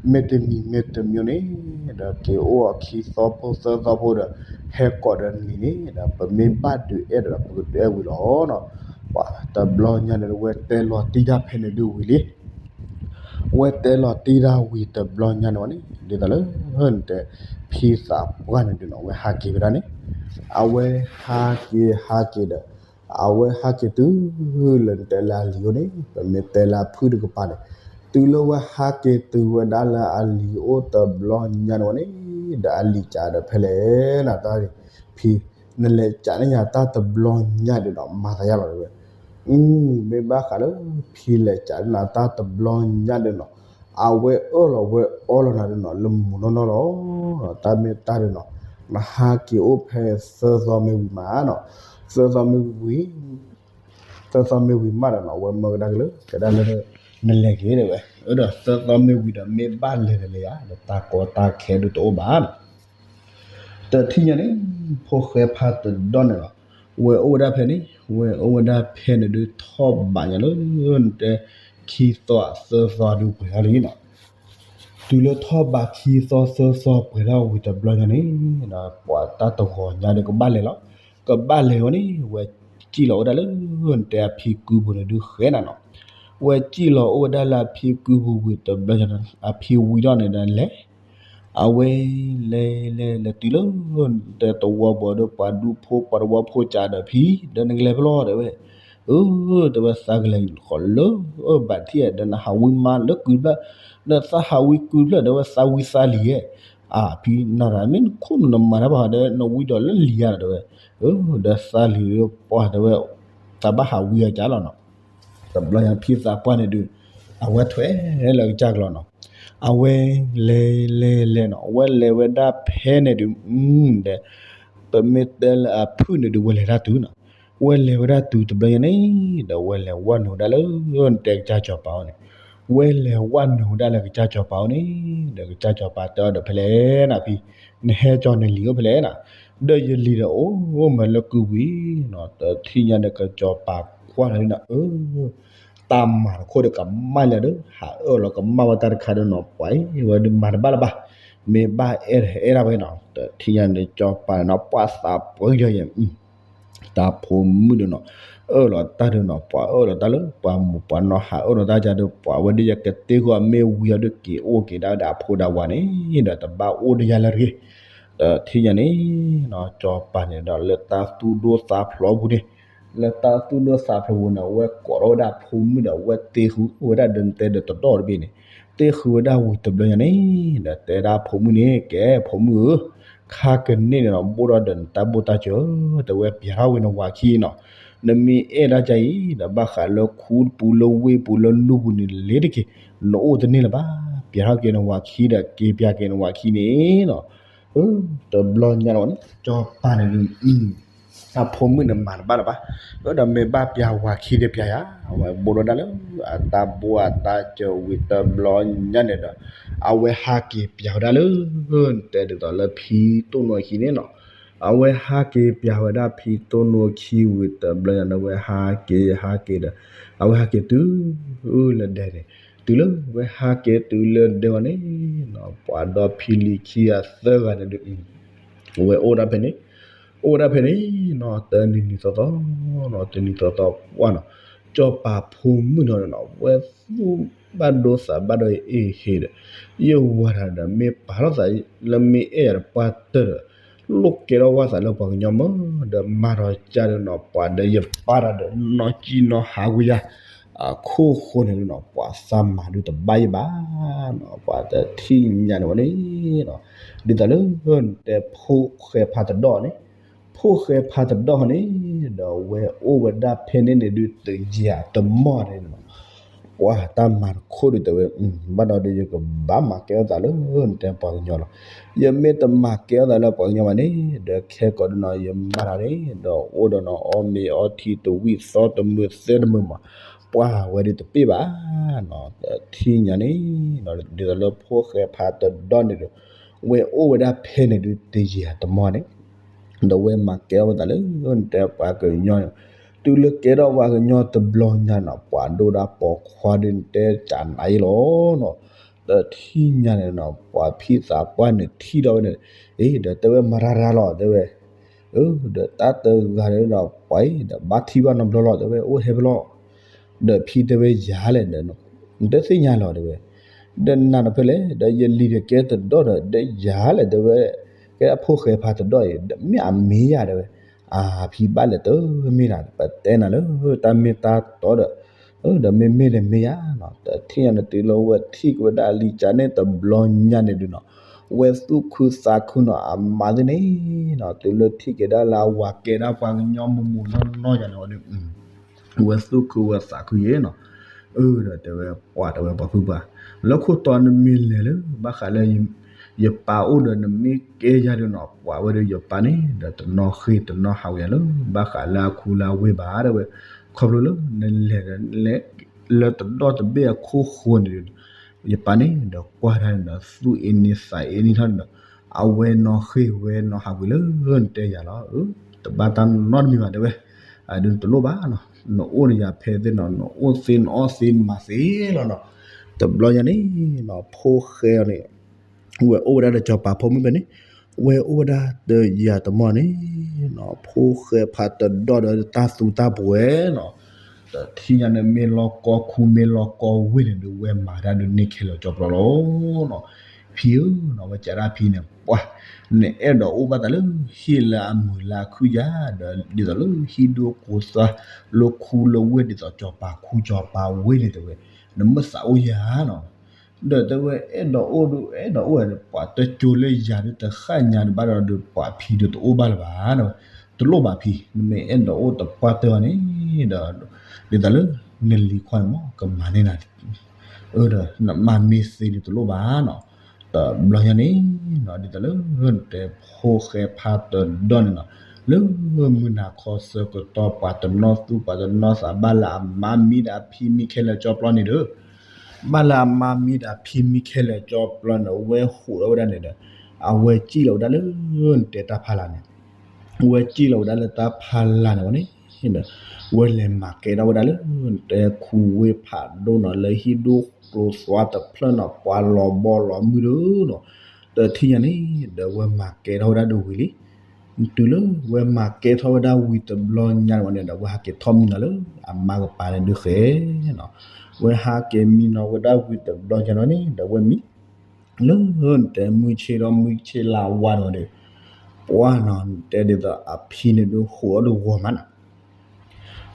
မ့ၢ်တမံၤမ့ၢ်တမံၤန့ၣ် ဒီးက့ၤအိၣ်အခံသီဖိသၢသီဖိဒီး ဟဲကိးဒီးနံၤန့ၣ် ဒီးပမ့ၢ်ဘၣ်ဒုးအဲၣ်ဒီး ပကဒုးအဲၣ်ဝံၤလီၤနီၤ, ပှၤတဘျီညါန့ၣ် ဝဲတဲလီၤတံၢ်တၢ်ဖဲန့ၣ်ဒုးဝံၤလံ ဝဲတဲလီၤတံၢ်တၢ်ဝံၤတဘျီညါန့ၣ်ဝဲန့ၣ် ဒ်သိးလၢ နတဲ ဖံသးပှၢ်န့ၣ်ဒုးနီၤ အဝဲဟးက့ၤဝဲဒၣ်န့ၣ်, အဝဲဟးက့ၤဟးက့ၤဒီး အဝဲဟးက့ၤတုၤလၢနတဲလၢအလံၤအိၣ်န့ၣ် ပမ့ၢ်တဲလၢအဖုၣ်တကပၤန့ၣ်, တုၤလၢဝဲဟးက့ၤတုၤဝဲဒၣ်လၢအလံၤအိၣ်တဘျီညါန့ၣ်ဝဲန့ၣ်, ဒီးအလံၤကးဒီးဖဲလဲၣ်နၤတၢ်န့ၣ်, ဖံ, နလဲၤကးန့ၢ်ယၤတၢ်တဘျီညါဒုးနီၤ မၤသးယါလီၤတဲဝဲ မ့ၢ်ဘၣ်ဃးလၢ ဖံလဲၤကးန့ၢ်နၤတၢ်တဘျီညါဒုးနီၤ, အဝဲအၢၣ်လီၤဝဲအီလီၤနၤဒုးနီၤ လၢမူးနီၢ်နီၢ်လီၤ, တၢ်မ့ၢ်တၢ်ဒုးနီၤ, နဟးက့ၤအိၣ်ဖဲသၢသီမ့ၢ်ဝံၤမးနီၤ, သၢသီမ့ၢ်ဝံၤ သၢသီမ့ၢ်ဝံၤမးဒီးနီၤ အဝဲမၢကဒါက့ၤလၢ ကဒါလၢ နလဲၤက့ၤတဲဝဲ, ဒီးသၢသီမ့ၢ်ဝံၤဒီး မ့ၢ်ဘၣ်လဲၤတလဲၤဧါ ဒီးတၢ်ကီတၢ်ခဲဒုးတအိၣ်ဘၣ်နီၤ တထံၣ်ညါန့ၣ် ဖိၣ်ဃဲဖးတဒီန့ၣ်လီၤ, ဝဲအိၣ်ဝဲဒၣ်ဖဲန့ၣ် ဝဲအိၣ်ဝဲဒၣ်ဖဲန့ၣ်ဒုးထီၣ်ဘးညါလၢ နတဲ ခံသီသၢသီဒုးပှဲၤထီၣ်လံနီၤ, တုၤလၢထီၣ်ဘးခံသီသၢသီပှဲၤထီၣ်ဝံၤတဘျီညါန့ၣ် ပှၤတၢ်တဂီၤညါဒီးကဘၣ်လဲၤလီၤ, ကဘၣ်လဲၤဝဲန့ၣ် ဝဲစံၣ်လီၤဝဲဒၣ်လၢ နတဲအဖံကုပူၤန့ၣ်ဒုးဃဲနၤနီၤ, ဝဲစံၣ်လီၤအိၣ်ဝဲဒၣ်လၢအဖံကုပူၤဝံၤတဘျီညါန့ၣ် အဖံဝံၤထီၣ်န့ၣ်ဒီးလဲၤ အဝဲလဲၤလဲၤလဲၤတုၤလၢ တဲတဝီပူၤဒီး ပှၤဒူဖိပှၤတဝီဖိကးဒီး ဖံဒီးနကလဲၤဖဲလဲၣ် တဲဝဲ. အၢ တဲဝဲ သးကလဲၤဃီၤလၢ ဘၣ်ထံၣ်ဒီး နဟးဝံမါလၢကုၢ်ဖျၢၣ်, ဒီးသးဟးဝံကုၢ်ဖျၢၣ် တဲဝဲ သးဝံသးလံၤဧါ. အၢ ဖံနၤတၢ်မ့ၢ်နခိၣ်နူာ်နမၤတၢ်ဘၣ်ဒီး နဝံဒီးလၢလံၤဧါ တဲဝဲ. အၢ ဒီးသးလံၤပှၢ် တဲဝဲ သးဘၣ်ဟးဝံအီၤကးလီၤနီၤ. တဘျီညါဖံသးပှၢ်န့ၣ်ဒုး အဝဲထွဲလၢကစၢ်ကျီနီၤ. အဝဲလဲၤလဲၤလဲၤနီၤ, အဝဲလဲၤဝဲဒၣ်ဖဲန့ၣ်ဒုး ဒီး ပမ့ၢ်တဲလၢအဖုၣ်န့ၣ်ဒုး ဝဲလဲၤတၢ်တုၤနီၤ. ဝဲလဲၤဝဲဒၣ်တုၤတဘျီညါန့ၣ်ဒီး ဝဲလဲၤဝဲနုာ်ဝဲဒၣ်လၢ တဲကစၢ်စီၤပၤအိၣ်န့ၣ်, ဝဲလဲၤဝဲနုာ်ဝဲဒၣ်လၢကစၢ်စီၤပၤအိၣ်န့ၣ်ဒီး ကစၢ်စီၤပၤတဲအီၤဒီး ဖဲလဲၣ်နၤဖံ, နဟဲကၠီနလံၤအိၣ်ဖဲလဲၣ်နၤ, ဒီးယလံၤဒီးအိၣ်မးလၢကုၢ်ဝံၤနီၤ. တထံၣ်ညါန့ၣ် ကစီၤပၤကွၢ်လီၤဒုးနီၤ, အၢ တၢ်မၤတခိၣ်ဒီးကမၣ်လၢဒုး ဟးအၢၣ်လီၤကမၣ်ဝဲတၢ်တခါဒီးနီၤ ပှၤအံၤဝဲဒုးမၤတဘၣ်လၢၤဘၣ်, မ့ၢ်ဘၣ်အဲၣ်အဲၣ်ဒၣ်ဝဲနီၤ. တထံၣ်ညါန့ၣ် စီၤပၤန့ၣ်နီၤ ပှၤသးပှၢ်ယီၤယဲ တၢ်ဖိမုၣ်ဒီးနီၤ အၢၣ်လီၤတၢ်ဒီးနီၤ ပှၤအၢၣ်လီၤတၢ်လၢပှၤမိၢ်ပှၤနီၢ်ဟးအၢၣ်လီၤတၢ်ယၤဒီး ပှၤဝဲဒၣ်ယကတ့ဃီအမ့ၢ်ဝံၤအီၤဒီး က့ၤအိၣ်က့ၤဒၣ်ဝဲဒၣ်အဖိဒၣ်ဝၤန့ၣ်ဒီး တဘၣ်အိၣ်ဒီးယၤလၢၤတဂ့ၤ. တထံၣ်ညါန့ၣ်နီၤ စီၤပၤန့ၣ်ဒီးလၢတၢ်သူၣ်ဒိၣ်သးဖျိးပူၤန့ၣ်, လၢတၢ်သူၣ်ဒိၣ်သးဖျိးပူၤန့ၣ် အဝဲကိးထီၣ်ဝဲဒၣ်ဖိမုၣ်ဒီး အဝဲတ့ဃုဝဲဒၣ်ဒီးနတဲဒီးတဒီၣ်တဘ့ၣ်န့ၣ်, တ့ဃုဝဲဒၣ်ဝံၤတဘျီညါန့ၣ်ဒီး တဲဒၣ်ဖိမုၣ်န့ၣ် ကဲဖိမုၣ်ဧၢ, ခါကန့ၢ်န့ၣ်နီၤ ဘိၣ်ထီၣ်ဒီးနတၢ်ဘိၣ်တၢ်စၢၤ တဲဝဲ ပျးထီၣ်ဝံၤနဝၤခံနီၤ, နမ့ၢ်အဲၣ်ဒၣ်ကါအံၤဒီး ဘၣ်ဃးလၢခူပူၤလၢဝ့ၢ်ပူၤလၢလူပူၤန့ၣ် လ့ၤတက့ၢ်, နအိၣ်တန့ၢ်လၢၤဘၣ်, ပျးထီၣ်က့ၤနဝၤခံဒီး က့ၤပျးက့ၤနဝၤခံန့ၣ်နီၤ. တဘျီညါလီၤန့ၣ် စီၤပၤန့ၣ်ဒုး အဖိမုၣ်န့ၣ်မၤတဘၣ်လၢၤဘၣ်, အၢ ဒီးမ့ၢ်ဘၣ်ပျးဝၤခံဒီးပျးယၤ, အဝဲဘိၣ်ထီၣ်ဒၣ်လၢ အတၢ်ဘိၣ်အတၢ်စၢၤဝံၤတဘျီညါန့ၣ်ဒီး အဝဲဟးက့ၤပျးဝဲဒၣ်လၢ တဲဒ်သိးလၢဖံတိၢ်နိအခံန့ၣ်နီၤ, အဝဲဟးက့ၤပျးဝဲဒၣ်ဖံတိၢ်နိအခံဝံၤတဘျီညါန့ၣ် အဝဲဟးက့ၤဟးက့ၤဒီး အဝဲဟးက့ၤတုၤ လၢဒဲန့ၣ်, တုၤလၢဝဲဟးက့ၤတုၤလၢဒဲဝဲန့ၣ်နီၤ ပှၤဒီဖံလံၤခံဂၤသၢဂၤန့ၣ်ဒုး အဝဲအိၣ်ဒၣ်ဖဲန့ၣ်, အိၣ်ဝဲဒၣ်ဖဲန့ၣ်နီၤ တနံၤနံၤသီသီနီၤ တနံၤသီသီပှၢ်နီၤ, စီၤပၤဖိမုၣ်နီၤ ဝဲသူၣ်ဘၣ်ဒိသးဘၣ်ဒီးအ့ၣ်ဟ့ဒီး ယဝၤတၢ်ဒီး မ့ၢ်ပာ်ထီၣ်သးလၢမ့ၢ်အဲၣ်ယၤဒီးပှၢ်တၢၢ်ဒီး လိၣ်ကဲထီၣ်ဝဲသးလၢပှၤကညီမး ဒီးမၤထီၣ်ကၢ်ဒီးနီၤ ပှၤဒီးယပၢ်တၢ်ဒီး နီၢ်ကံၣ်နီၢ်ဟးဝံယၤ အခိၣ်ဃိန့ၣ်နီၤ ပှၤသးမၤဒုးတဘၣ်ယဘၣ်နီၤ ပှၤတထံၣ်ညါန့ၣ်ဝဲန့ၣ်နီၤ, ဒ်သိးလၢတဲဖိၣ်ဃဲဖးတဒီၣ်န့ၣ်, ဖိၣ်ဃဲဖးတဒီၣ်န့ၣ် ဒီးဝဲအိၣ်ဝဲဒၣ်ဖဲန့ၣ်န့ၣ်ဒုး တယၤတမီၢ်န့ၣ်နီၤ, ပှၤတၢ်မၤတခိၣ်ဒုးတဲဝဲ ဘၣ်ဒီးဒုး ယကဘၣ်မၤကဲထီၣ်သးလၢတဲပှၤကညီလီၤ. ယမ့ၢ်တမၤကဲထီၣ်သးလၢပှၤကညီဘၣ်န့ၣ် ဒီးခဲကိာ်ဒုးနီၤ ယမၤတၢ်န့ၣ် ဒီးအိၣ်ဒီးနီၤ အီၣ်မ့ၤအီထံတဝံၣ်သီတမုာ်သၢတမုာ်မး ပှၤဝဲဒုးတပ့ၢ်ဘၣ်နီၤ, တထံၣ်ညါန့ၣ် ဒ်သိးလၢဖိၣ်ဃဲဖးတဒီၣ်န့ၣ်ဒီး ဝဲအိၣ်ဝဲဒၣ်ဖဲန့ၣ်ဒုး တယၤတမီၢ်န့ၣ် ဒီးဝဲမၤကဲထီၣ်ဝဲသးလၢ တဲပှၤကညီန့ၣ်, တုၤလၢကဲထီၣ်ပှၤကညီတဘျီညါနီၤ ပှၤဒိၣ်ဒၣ်ပိာ်ခွါဒုး နတဲကနၤအံၤလီၤနီၤ, တထံၣ်ညါန့ၣ်နီၤ ပှၤဖံသးပှၢ်န့ၣ်ထံၣ်ထီၣ်ဝဲန့ၣ်, အ့ ဒီးတဲဝဲမၤရၤရၤလီၤ တဲဝဲ, အၢ ဒီးတၢ်တဂၤန့ၣ်ဒီး ပှၤအံၤဒီးဘၣ်ထံၣ်ဘၣ်နီတဘျီလီၤ တဲဝဲ အိၣ်ဟဲဖဲလဲၣ် ဒီးဖံတဲဝဲယၤလဲၣ်ဒီး နတသ့ၣ်ညါလီၤ တဲဝဲ, ဒီးနၤဒီးဖဲလဲၣ် ဒီးယလံၤဒီးကဲတဒီၣ်ဒီး ဒီးယၤလဲၣ် တဲဝဲ, ကဲအဖိၣ်ဃဲဖးတဒီၣ်အံၤ ဒီးမ့ၢ်အမ့ၢ်ယၤ တဲဝဲ, အၢ ဖံဘၣ်လဲၣ်တမ့ၢ်နၤ ပတဲနၤလၢတၢ်မ့ၢ်တၢ်တီဒီး ဒီးမ့မ့ၢ်ဒီးမ့ၢ်ယၤနီၤ, တထံၣ်ညါန့ၣ်တုၤလၢဝဲထံၣ်က့ၤဝဲဒၣ်လံၤကၢ်န့ၣ်တဘျီညါန့ၣ်ဒုးနီၤ, ဝဲသူၣ်ခုသးခုနီၤ အမါသ့ၣ်န့ၣ်နီၤ တုၤလၢထံၣ်က့ၤဒၣ်လၢအဝၤကဲဒၣ်ပှၤကညီမုၢ်မုၢ်နီၢ်နီၢ်ယၤန့ၣ်ဝဲဒုး ဝဲသူၣ်ခုဝဲသးခုယဲနီၤ, အၢ ဒီးတဲဝဲပှၤတဲဝဲပှၤဖုပှၤ, လၢခိၣ်တီနမ့ၢ်လဲၤလၢ ဘၣ်ဃးလၢ ယပၢ်အိၣ်ဒီးနမ့ၢ်ကဲယၤဒုးနီၤ ပှၤဝဲဒုးယပၢ်န့ၣ် ဒီးတနီၣ်ဃ့ၢ်တနီၣ်ဟးဝဲယၤလၢ ဘၣ်ဃးလၢအခူလၢအဝ့ၢ်ဘၣ် တဲဝဲ, ခီဖျိလၢနလဲၤဒီးလဲၤ လၢတဒီၣ်တဘ့ၣ်အခိၣ်ဃိန့ၣ်ဒုး ယပၢ်န့ၣ်ဒီးကွၢ်တၢ်န့ၣ်ဒီး သူၣ်အ့န့သးအ့န့ထီၣ်န့ၣ်ဒီး အဝဲနီၣ်ဃ့ၢ်ဝဲနီၣ်ဟးဝံၤလၢနတဲယၤလီၤ, တဘၣ်တၢ်နီတမံၤဘၣ်တဲဝဲ, အဒုးတလိၣ်ဘၣ်နီၤ, နအိၣ်ဒီးယၤဖဲသ့ၣ်နီၤ နအိၣ်သ့နအီၣ်သ့နမၤသ့လီၤနီၤ, တဘျီညါန့ၣ်နီၤ ဖိၣ်ဃဲအီၤန့ၣ် ဝဲအိၣ်ဝဲဒၣ်ဒီးစီၤပၤဖိမုၣ်ဖဲန့ၣ်, ဝဲအိၣ်ဝဲဒၣ်တယၤတမီၢ်န့ၣ်နီၤ ဖိၣ်ဃဲဖးတဒီၣ်ဒီးတၢ်သူတၢ်ပှဲၤနီၤ, တထံၣ်ညါန့ၣ်မ့ၢ်လီၢ်ကီၢ်ခူမ့ၢ်လီၢ်ကီၢ်ဝ့ၢ်န့ၣ်ဒီး ဝဲမၤတၢ်ဒုးန့ၢ်ခဲလၢာ်ကၠီပျီလီၤနီၤ, ဖံဧၢနီၤ, ဝဲကးဒၣ်ဖံန့ၣ် ပှၤ နအဲၣ်ဒိးအိၣ်ဘၣ်သးလၢဟံၣ်လၢအမုာ်လၢအခုၣ်ယၤဒီး ဒ်သိးလၢဟံၣ်ဒိၣ်ကိးသၣ် လၢခူလၢဝ့ၢ်ဒ်သိးစီၤပၤခူစီၤပၤဝ့ၢ်န့ၣ်တဲဝဲ, နမ့ၢ်သးအိၣ်ယၤနီၤ. ဒီးတဲဝဲအဲၣ်ဒိးအိၣ်ဒုး အဲၣ်ဒိးအိၣ်ဝဲ ပှၤတကၠိလၢယၤဒုးတဃၣ်ညါဒံးဘၣ်ဒီး ပှၤဖံဒုးတအိၣ်ဘၣ်လၢၤဘၣ်နီၤ. တလိၣ်ဘၣ်ဖံ, နမ့ၢ်အဲၣ်ဒိးအိၣ်တပှၢ်တၢၢ်အီၤန့ၣ်ဒီး ဒ်သိးလၢ နလံၤခွါန့ၣ်မ့ၢ်ကမၤန့ၢ်နၤ အၢ ဒီးနမၤမ့ၢ်သ့ဒုးတလိၣ်ဘၣ်နီၤ. တဘျီညါန့ၣ်နီၤ ဒ်သိးလၢ နတဲဖိဃဲဖးတဒီန့ၣ်နီၤ, လၢမုၢ်နၤခီဆၢကတီၢ် ပှၤတနီၣ်သူၣ်ပှၤတနီၣ်သး ဘၣ်လၢအမါမံဒီးအဖံမံခဲလၢာ်ကၠီပျီန့ၣ်ဒီး ဘၣ်လၢအမါမံဒီးအဖံမံခဲလၢာ်ကၠီပျီန့ၣ် အဝဲဟူးထီၣ်ဝဲဒၣ်န့ၣ်ဒီး အဝဲစံၣ်လီၤဝဲဒၣ်လၢ နတဲတၢ်ဖးလၢ်န့ၣ် ဝဲစံၣ်လီၤဝဲဒၣ်လၢတၢ်ဖးလၢ်န့ၣ်ဝဲန့ၣ်ဒီး ဝဲလဲၤမၤကဲထီၣ်ဝဲဒၣ်လၢ နတဲခူဝ့ၢ်ဖးဒိၣ်နီၤ လၢဟံၣ်ဒိၣ်ကျိၤသွါတဖျၢၣ်နီၤ ပှၤလီၤဘီလီၤမုၢ်ဒီးနီၤ. တထံၣ်ညါန့ၣ်ဒီး ဝဲမၤကဲထီၣ်ဝဲဒၣ်ဒီးဝံၤလံ. တုၤလၢဝဲမၤကဲထီၣ်ဝဲဒၣ်ဝံၤတဘျီညါန့ၣ်ဝဲန့ၣ်ဒီး ဝဲဟးက့ၤထီၣ်မံနီၤလၢအမါကပၤန့ၣ်ဒုးဃဲနီၤ. ဝဲဟးက့ၤမံနီၤဝဲဒၣ်ဝံၤတဘျီညါန့ၣ်ဝဲန့ၣ်ဒီး ဝဲမံ လၢနတဲမုၢ်ဆ့ၣ်ဒီးမုၢ်ဆ့ၣ်လါဝါန့ၣ်ဝဲန့ၣ် ပှၤနီၤ နတဲဒ်သိးအဖံန့ၣ်ဒုးဟူးထီၣ်ဒီးဂီၤမးနီၤ.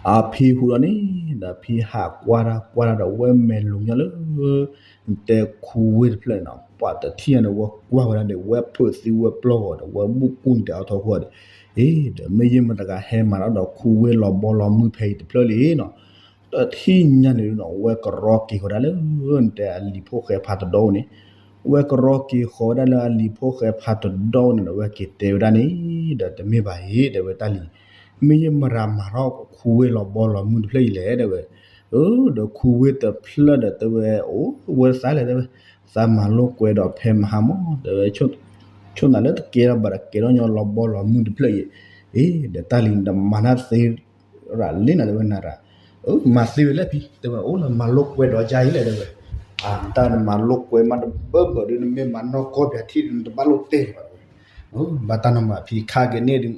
အဖံဟူးထီၣ်န့ၣ်ဒီး ဖံဟးကွၢ်တၢ်ကွၢ်တၢ်ဒီး ဝဲမဲာ်လူၤညီလၢ နတဲခူဝ့ၢ်တဖျၢၣ်န့ၣ်နီၤ ပှၤတထံၣ်ညါန့ၣ် ဝဲကွၢ်ဝဲဒၣ်ဒီး ဝဲဖုးသံဝဲပျီၢ်ဂီၤဒီး ဝဲဘူၣ်ကူၣ်နတဲအီၤထီၣ်ဃီဒီး အ့ ဒီးမ့ၢ်ယဲၢ်မတၤဂၤဟဲမၤတၢ်ဒီးခူဝ့ၢ်လီၤဘီလီၤမုၢ်ဖဲအံၤတဖျၢၣ်လံနီၤ. တထံၣ်ညါန့ၣ်ဒုးနီၤ ဝဲကရီက့ၤဃီၤဒၣ်လၢ နတဲအလံၤဖိၣ်ဃဲဖးတဒီအိၣ်န့ၣ် ဝဲကရီက့ၤဃီၤဝဲဒၣ်လၢအလံၤဖိၣ်ဃဲဖးတဒီအိၣ်န့ၣ်ဒီး ဝဲက့ၤတဲဝဲဒၣ်န့ၣ်ဒီး တမ့ၢ်ဘၣ်အံၤ တဲဝဲတၢ်လံၤ မ့ၢ်ယဲၢ်မတၤမၤထီၣ်ခူဝ့ၢ်လီၤဘီလီၤမုၢ်တဖျၢၣ်အံၤလဲၣ် တဲဝဲ. အၢ ဒီးခူဝ့ၢ်တဖျၢၣ်ဒီးတဲဝဲ အိၣ်ဝဲသးလဲၣ် တဲဝဲ သးမၤလိာ်ကွဲဒီးဖဲမဟါမီၢ် တဲဝဲ ဆိၣ်သးလၢတကဲထီၣ်ဘၣ်ဒီးကဲထီၣ်ညီလီၤဘီလီၤမုၢ်တဖျၢၣ်အံၤ အ့ ဒီးတၢ်လံၤနမၤတၢ်သ့ရၤလံနီၤ တဲဝဲနၤရၤ အၢ မၤသ့ဝဲလဲၣ်ဖံ တဲဝဲ အိၣ်လၢမၤလိာ်ကွဲဒီးယါအံၤလဲၣ် တဲဝဲ. အတၢ်နမၤလိာ်ကွဲမးတဘၢဘၢဒီး နမ့ၢ်မၤနီၢ်ကီၢ်ပၠးထံၣ်ဒီး နတဘၣ်လိာ်တဲာ်ဘၣ် တဲဝဲ. ဘၣ်တၢ်နီၤမးဖံခါက့ၤန့ၣ်ဒုး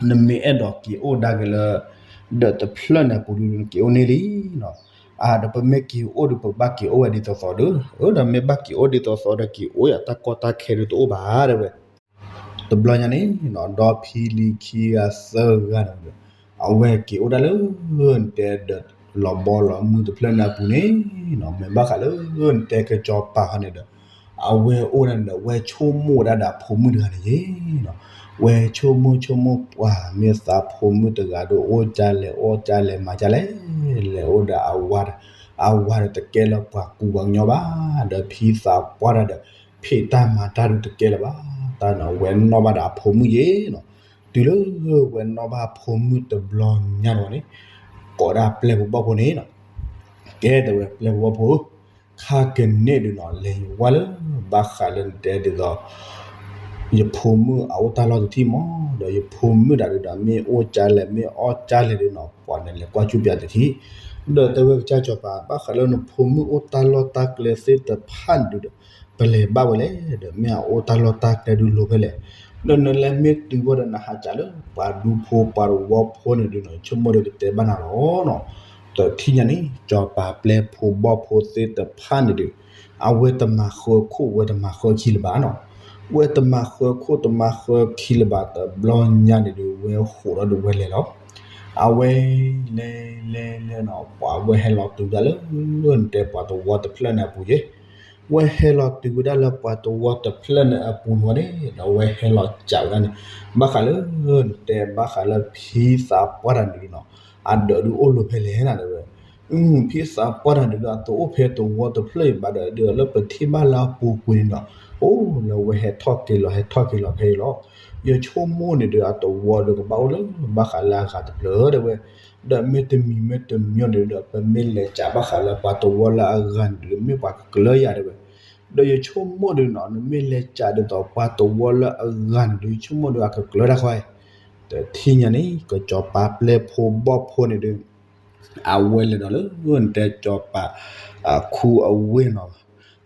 နမ့ၢ်အဲၣ်ဒိးက့ၤအိၣ်ဒၣ်က့ၤလၢ ဒီးတဖျၢၣ်န့ၣ်အပူၤဒုး နက့ၤအိၣ်န့ၢ်လံနီၤ. အါ ဒီးပမ့ၢ်က့ၤအိၣ်ဒုး ပဘၣ်က့ၤအိၣ်ဝဲဒ်သိးသိးဒီး အၢ ဒီးမ့ၢ်ဘၣ်က့ၤအိၣ်ဒ်သိးသိးဒီးက့ၤအိၣ်ယၤ တၢ်ကီတၢ်ခဲဒုးတအိၣ်ဘၣ် တဲဝဲ. တဘျီညါန့ၣ်နီၤ ဒီဖံလံၤခံဂၤသၢဂၤန့ၣ်ဒီး အဝဲက့ၤအိၣ်ဒၣ်လၢ နတဲဒီးလီၤဘီလီၤမုၢ်တဖျၢၣ်န့ၣ်အပူၤန့ၣ်နီၤ မ့ၢ်ဘၣ်ဃးလၢ နတဲကစီၤပၤဟီန့ၣ်ဒီး အဝဲအိၣ်ဒၣ်န့ၣ်ဒီး ဝဲဆိကမိၣ်ဝဲဒၣ်ဒီးအဖိမုၣ်တဂၤန့ၣ်ယ့ၣ်နီၤ. ဝဲဆိကမိၣ်ဆိကမိၣ် ပှၤမ့ၢ်သးဖိမုၣ်တဂၤဒီး အိၣ်ကၢလဲၣ် အိၣ်ကၢလဲၣ် မၤကၢလဲၣ် လဲၤအိၣ်ဒီးအဝၤဒီး အဝၤဒီးတကဲလၢပှၤကူပှၤကညီဘၣ် ဒီးဖံသးပှၢ်တၢ်ဒီး ဖံးတၢ်မၤတၢ်ဒုးတကဲလၢၤဘၣ် တၢ်န့ၣ် ဝဲနီၣ်ဘၣ်ဒီးအဖိမုၣ်ယ့ၣ်နီၤ. တုၤလၢဝဲနီၣ်ဘၣ်အဖိမုၣ်တဘျီညါန့ၣ်ဝဲန့ၣ် ကိးဒၣ်ပျဲၢ်ဖိဘီၣ်ဖိန့ၣ်နီၤ ကဲတဲဝဲပျဲၢ်ဖိဘီၣ်ဖိဧၢ, ခါကန့ၣ်ဒုးနီၤ လဲၤယဝါလၢ ဘၣ်ဃးလၢနတဲဒ်သိး ယဖိမုၣ်အအိၣ်တၢ်လီၢ်တထံၣ်မး ဒီးယဖိမုၣ်ဒၣ်ဒုးဒီး မ့ၢ်အိၣ်ကၢလဲၣ် မ့ၢ်အီၣ်ကၢလဲၣ်ဒုးနီၤ ပှၤန့ၣ်လဲၤကွၢ်ကၠူပၠးတထံၣ်, ဒီးတဲဝဲကစၢ်စီၤပၤ ဘၣ်ဃးလၢနဖိမုၣ်အိၣ်တၢ်လီၢ်တၢ်ကျဲသ့ၣ်တဖၣ်န့ၣ်ဒုးဒီး ပလဲၤဘၣ်ဝဲလဲၣ် ဒီးမ့ၢ်အအိၣ်တၢ်လီၢ်တၢ်ကျဲဒုးလိၤဖဲလဲၣ်, ဒီးနလဲၤမ့ၢ်တုၤဝဲဒီးနဟးကးလၢပှၤဒူဖိပှၤတဝီဖိန့ၣ်ဒုးနီၤ ဆိကမိၣ်ဒီးကတဲဘၣ်နၤလီၤနီၤ. တထံၣ်ညါန့ၣ် စီၤပၤပျဲၢ်ဖိဘီၣ်ဖိသ့ၣ်တဖၣ်န့ၣ်ဒုး အဝဲတမၤဃၢခိၣ် ဝဲတမၤဃၢခံလၢၤဘၣ်နီၤ, ဝဲတမၤဃၢခိၣ်တမၤဃၢခံလၢၤဘၣ် တဘျီညါန့ၣ်ဒုး ဝဲဟးထီၣ်ဒီးဝဲလဲၤလီၤ. အဝဲလဲၤလဲၤလဲၤနီၤ ပှၤဝဲဟဲလီၤတုၤဝဲဒၣ်လၢ နတဲပှၤတဝီတဖျၢၣ်န့ၣ်အပူၤယ့ၣ်, ဝဲဟဲလီၤတုၤဝဲဒၣ်လၢပှၤတဝီတဖျၢၣ်န့ၣ်အပူၤန့ၣ်ဝဲန့ၣ် ဒီးဝဲဟဲလီၤကးဝဲဒၣ်န့ၣ် ဘၣ်ဃးလၢ နတဲဘၣ်ဃးလၢဖံသးပှၢ်တၢ်န့ၣ်ဒုးနီၤ အဒၢးဒုးအိၣ်လိၤဖဲလဲၣ်နၤတဲဝဲ, ဖံသးပှၢ်တၢ်န့ၣ်ဒုး အတအိၣ်ဖဲတဝီတဖျၢၣ်အံၤဘၣ်ဒီး ဒ်သိးလၢပထံၣ်ဘၣ်လၢအပူၤကွံာ်န့ၣ်နီၤ, အိၣ်လၢဝဲဟဲထီၣ်က့ၤလီၤ ဟဲထီၣ်က့ၤလီၤဖဲအံၤလီၤ. ယဆိကမိၣ်န့ၣ်ဒုး အတဝီဒီးကဘၣ်အိၣ်လၢ ဘၣ်ဃးလၢအဂၤတဖျၢၣ်တဲဝဲ, ဒီးမ့တမံၤမ့တမံၤန့ၣ်ဒီး ပမ့ၢ်လဲၤကးဘၣ်ဃးလၢပှၤတဝီလၢအဂၤန့ၣ်ဒုး မ့ၢ်ပှၤကကျၢယၤတဲဝဲ, ဒီးယဆိကမိၣ်ဒုးနီၤ နမ့ၢ်လဲၤကးဒ်သိးပှၤတဝီလၢအဂၤန့ၣ်ဒုး ယဆိကမိၣ်ဒုးအကကျၢတၢ်ခီ, တထံၣ်ညါန့ၣ် ကစီၤပၤပျဲၢ်ဖိဘီၣ်ဖိန့ၣ်ဒုး အဝဲလဲၤဒီးလၢ နတဲစီၤပၤ အခူအဝ့ၢ်နီၤ,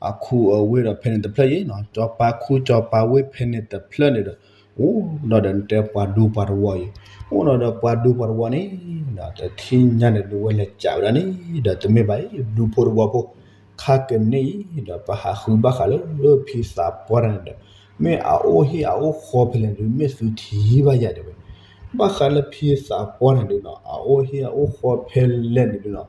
အခူအဝ့ၢ်ဒီးဖဲန့ၣ်တဖျၢၣ်အံၤနီၤ စီၤပၤခူစီၤပၤဝ့ၢ်ဖဲန့ၣ်တဖျၢၣ်န့ၣ်ဒီး အိၣ်ဒီးဒီးနတဲပှၤဒူပှၤတဝီအံၤ, အိၣ်ဒီးဒီးပှၤဒူပှၤတဝီန့ၣ်ဒီး တထံၣ်ညါန့ၣ်ဒုးဝဲလဲၤကးဝဲဒၣ်န့ၣ်ဒီး တမ့ၢ်ဘၣ်အံၤ ဒူဖိတဝီဖိ ခါကန့ၢ်အံၤဒီး ပဟးဃုဘၣ်ဃးလၢဖံသးပှၢ်တဂၤန့ၣ်ဒီး မ့ၢ်အအိၣ်ဟံၣ်အအိၣ်ဃီဖဲလဲၣ်ဒုး မ့ၢ်သုထံၣ်ဘၣ်ယၤတဲဝဲ, ဘၣ်ဃးလၢဖံသးပှၢ်န့ၣ်ဒုးနီၤ အအိၣ်ဟံၣ်အအိၣ်ဃီဖဲလဲၣ်န့ၣ်ဒုးနီၤ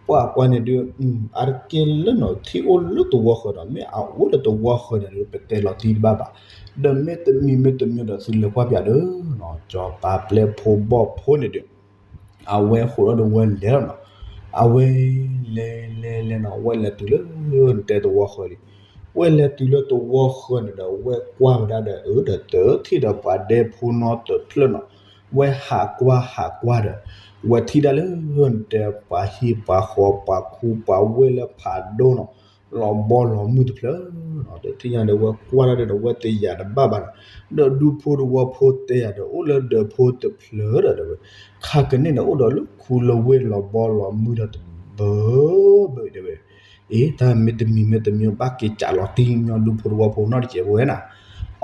ပှၤကွၢ်န့ၣ်ဒုး အါတက့ၢ်လၢနီၤ ထံၣ်အိၣ်လၢသဝီဃၢၤဒီး မ့ၢ်အအိၣ်လၢသဝီဃၢၤန့ၣ်ဒုး ပတဲလီၤတံၢ်တဘၣ်ဘၣ်, ဒီးမ့ၢ်တမံၤမ့ၢ်တမံၤဒီး သုလဲၤကွၢ်ပၠးဒီးနီၤ စီၤပၤပျဲၢ်ဖိဘီၣ်ဖိန့ၣ်ဒုး အဝဲဃိးဒီးဝဲလဲၤလီၤနီၤ, အဝဲလဲၤလဲၤလဲၤနီၤ ဝဲလဲၤတုၤလၢနတဲသဝီဃၢၤလံ, ဝဲလဲၤတုၤလၢသဝီဃၢၤန့ၣ်ဒီး ဝဲကွၢ်ဝဲဒၣ်ဒီး အၢ ဒီးတထံၣ်ဒီးပှၤဒဲဖိနီတဖျၢၣ်နီၤ, ဝဲဟးကွၢ်ဟးကွၢ်ဒီး ဝဲထံၣ်ဒၣ်လၢနတဲပှၤဟံၣ်ပှၤဃီပှၤခူပှၤဝ့ၢ်လၢဖးဒိၣ်နီၤ လီၤဘီလီၤမုၢ်တဖျၢၣ်နီၤ, ဒီးထံၣ်ညါဒီး ဝဲကွၢ်ဒၣ်ဒီး ဝဲတယာ်တဘၣ်ဘၣ်ဒီး ဒီးဒူဖိသဝီဖိတဲယၤဒီး အိၣ်လၢဒၢးဖိတဖျၢၣ်ဒီးတဲဝဲ, ခါကန့ၢ်ဒီး အိၣ်ဒီးလၢခူလၢဝ့ၢ်လီၤဘီလီၤမုၢ်ဒီးတဘၢဘၢတဲဝဲ, အ့ တၢ်မ့ၢ်တမံၤမ့ၢ်တမံၤ ဘၣ်က့ၤစးလီၤတံၢ်ညီဒူဖိသဝီဖိနီတစဲးဖိဝဲနီၤ,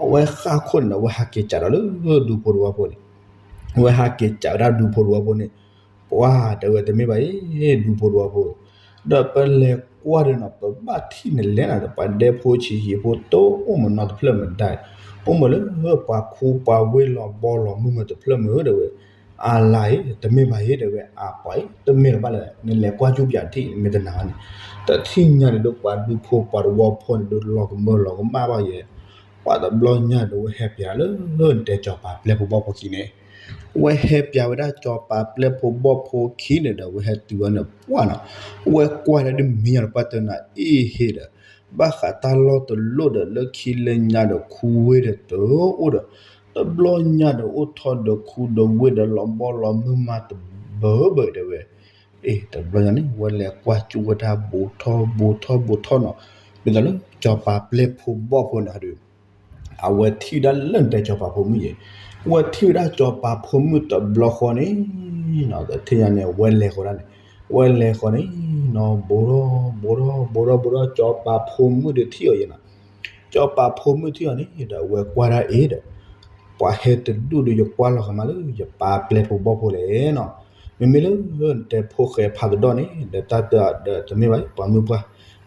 အဝဲဃၣ်ခိၣ်န့ၣ်ဒီး ဝဲဟးက့ၤစးဒီးလၢဒူဖိသဝီဖိန့ၣ် ဝဲဟးက့ၤစးဝဲဒၣ်ဒူဖိသဝီဖိန့ၣ်, ပှၤတဲဝဲတမ့ၢ်ဘၣ်အံၤ ဒူဖိသဝီဖိ, ဒီးပလဲၤကွၢ်ဒီးနီၤ ပဘၣ်ထံၣ်နလဲၣ်နီၤ ပှၤဒဲဖိဆံးဟံၣ်ဖိတအိၣ်မနီတဖျၢၣ်မတၤ, အိၣ်မးလၢပှၤခူပှၤဝ့ၢ်လီၤဘီလီၤမုၢ်မးတဖျၢၣ်မးတဲဝဲ, အလါအံၤ တမ့ၢ်ဘၣ်အံၤတဲဝဲ အပှၤအံၤ တမ့ၢ်လၢၤဘၣ်လဲၣ် နလဲၤကွၢ်ကၠူပၠးထံၣ်မ့ၢ်တနာ်န့ၣ်, တထံၣ်ညါန့ၣ်ဒီး ပှၤဒူဖိပှၤသဝီဖိန့ၣ်ဒီး လီၤကမၢလီၤကမၣ်ဘၣ်ယဲ ပှၤတဘျီညါဒီး ဝဲဟဲပၠးလၢနတဲစီၤပၤပျဲၢ်ဖိဘီၣ်ဖိခံန့ၣ်, ဝဲဟဲပၠးဝဲဒၣ်စီၤပၤပျဲၢ်ဖိဘီၣ်ဖိခံန့ၣ်ဒီး ဝဲဟဲတုၤဝဲန့ၣ်ပှၢ်နီၤ, ဝဲကွၢ်ဒၣ်ဒ်မံၤညါဒီး ပှၢ်တနၤအ့ဟ့ဒီး ဘၣ်ဃးတၢ်လီၢ်တလီၢ်ဒီး လၢခံလၢညါဒီး ခူဝ့ၢ်ဒီးတအိၣ်ဒီး တဘျီညါဒီး အိၣ်ထီၣ်ဒီးခူဒီးဝ့ၢ်ဒီး လီၤဘီလီၤမုၢ်မးတဘၢဘၢတဲဝဲ အ့ တဘျီညါန့ၣ် ဝဲလဲၤကွၢ်ကၠူဝဲတၢ်ဘူးထီၣ်ဘူးထီၣ်ဘူးထီၣ်နီၤ, ဒ်သိးလၢစီၤပၤပျဲၢ်ဖိဘီၣ်ဖိန့ၣ်ဒီး အဝဲထံၣ်ဝဲဒၣ်လၢနတဲစီၤပၤဖိမုၣ်ယဲ, ဝဲထံၣ်ဝဲဒၣ်စီၤပၤဖိမုၣ်တဘျီဃီန့ၣ် တထံၣ်ညါန့ၣ် ဝဲလဲၤဃီဒၣ်န့ၣ်, ဝဲလဲၤဃီန့ၣ်နီၤ ဘူးထီၣ်ဘူးထီၣ်ဘူးထီၣ်ဘူးထီၣ် စီၤပၤဖိမုၣ်ဒီးထံၣ်အီၤယဲနီၤ, စီၤပၤဖိမုၣ်ထံၣ်အီၤန့ၣ်ဒီး ဝဲကွၢ်ဒၣ်အ့ဒီး ပှၤဟဲတဒူၣ်ဒီး ယကွၢ်လီၤကမၣ်လၢယပာ်ပျဲၢ်ဖိဘီၣ်ဖိလဲၣ်နီၤ, မ့မ့ၢ်လၢတဲဖိဃဲဖးသဒီၣ်န့ၣ် ဒီးတၢ်တဒီးတမ့ၢ်ဘၣ် ပှၤမုၣ်ပှၢ်,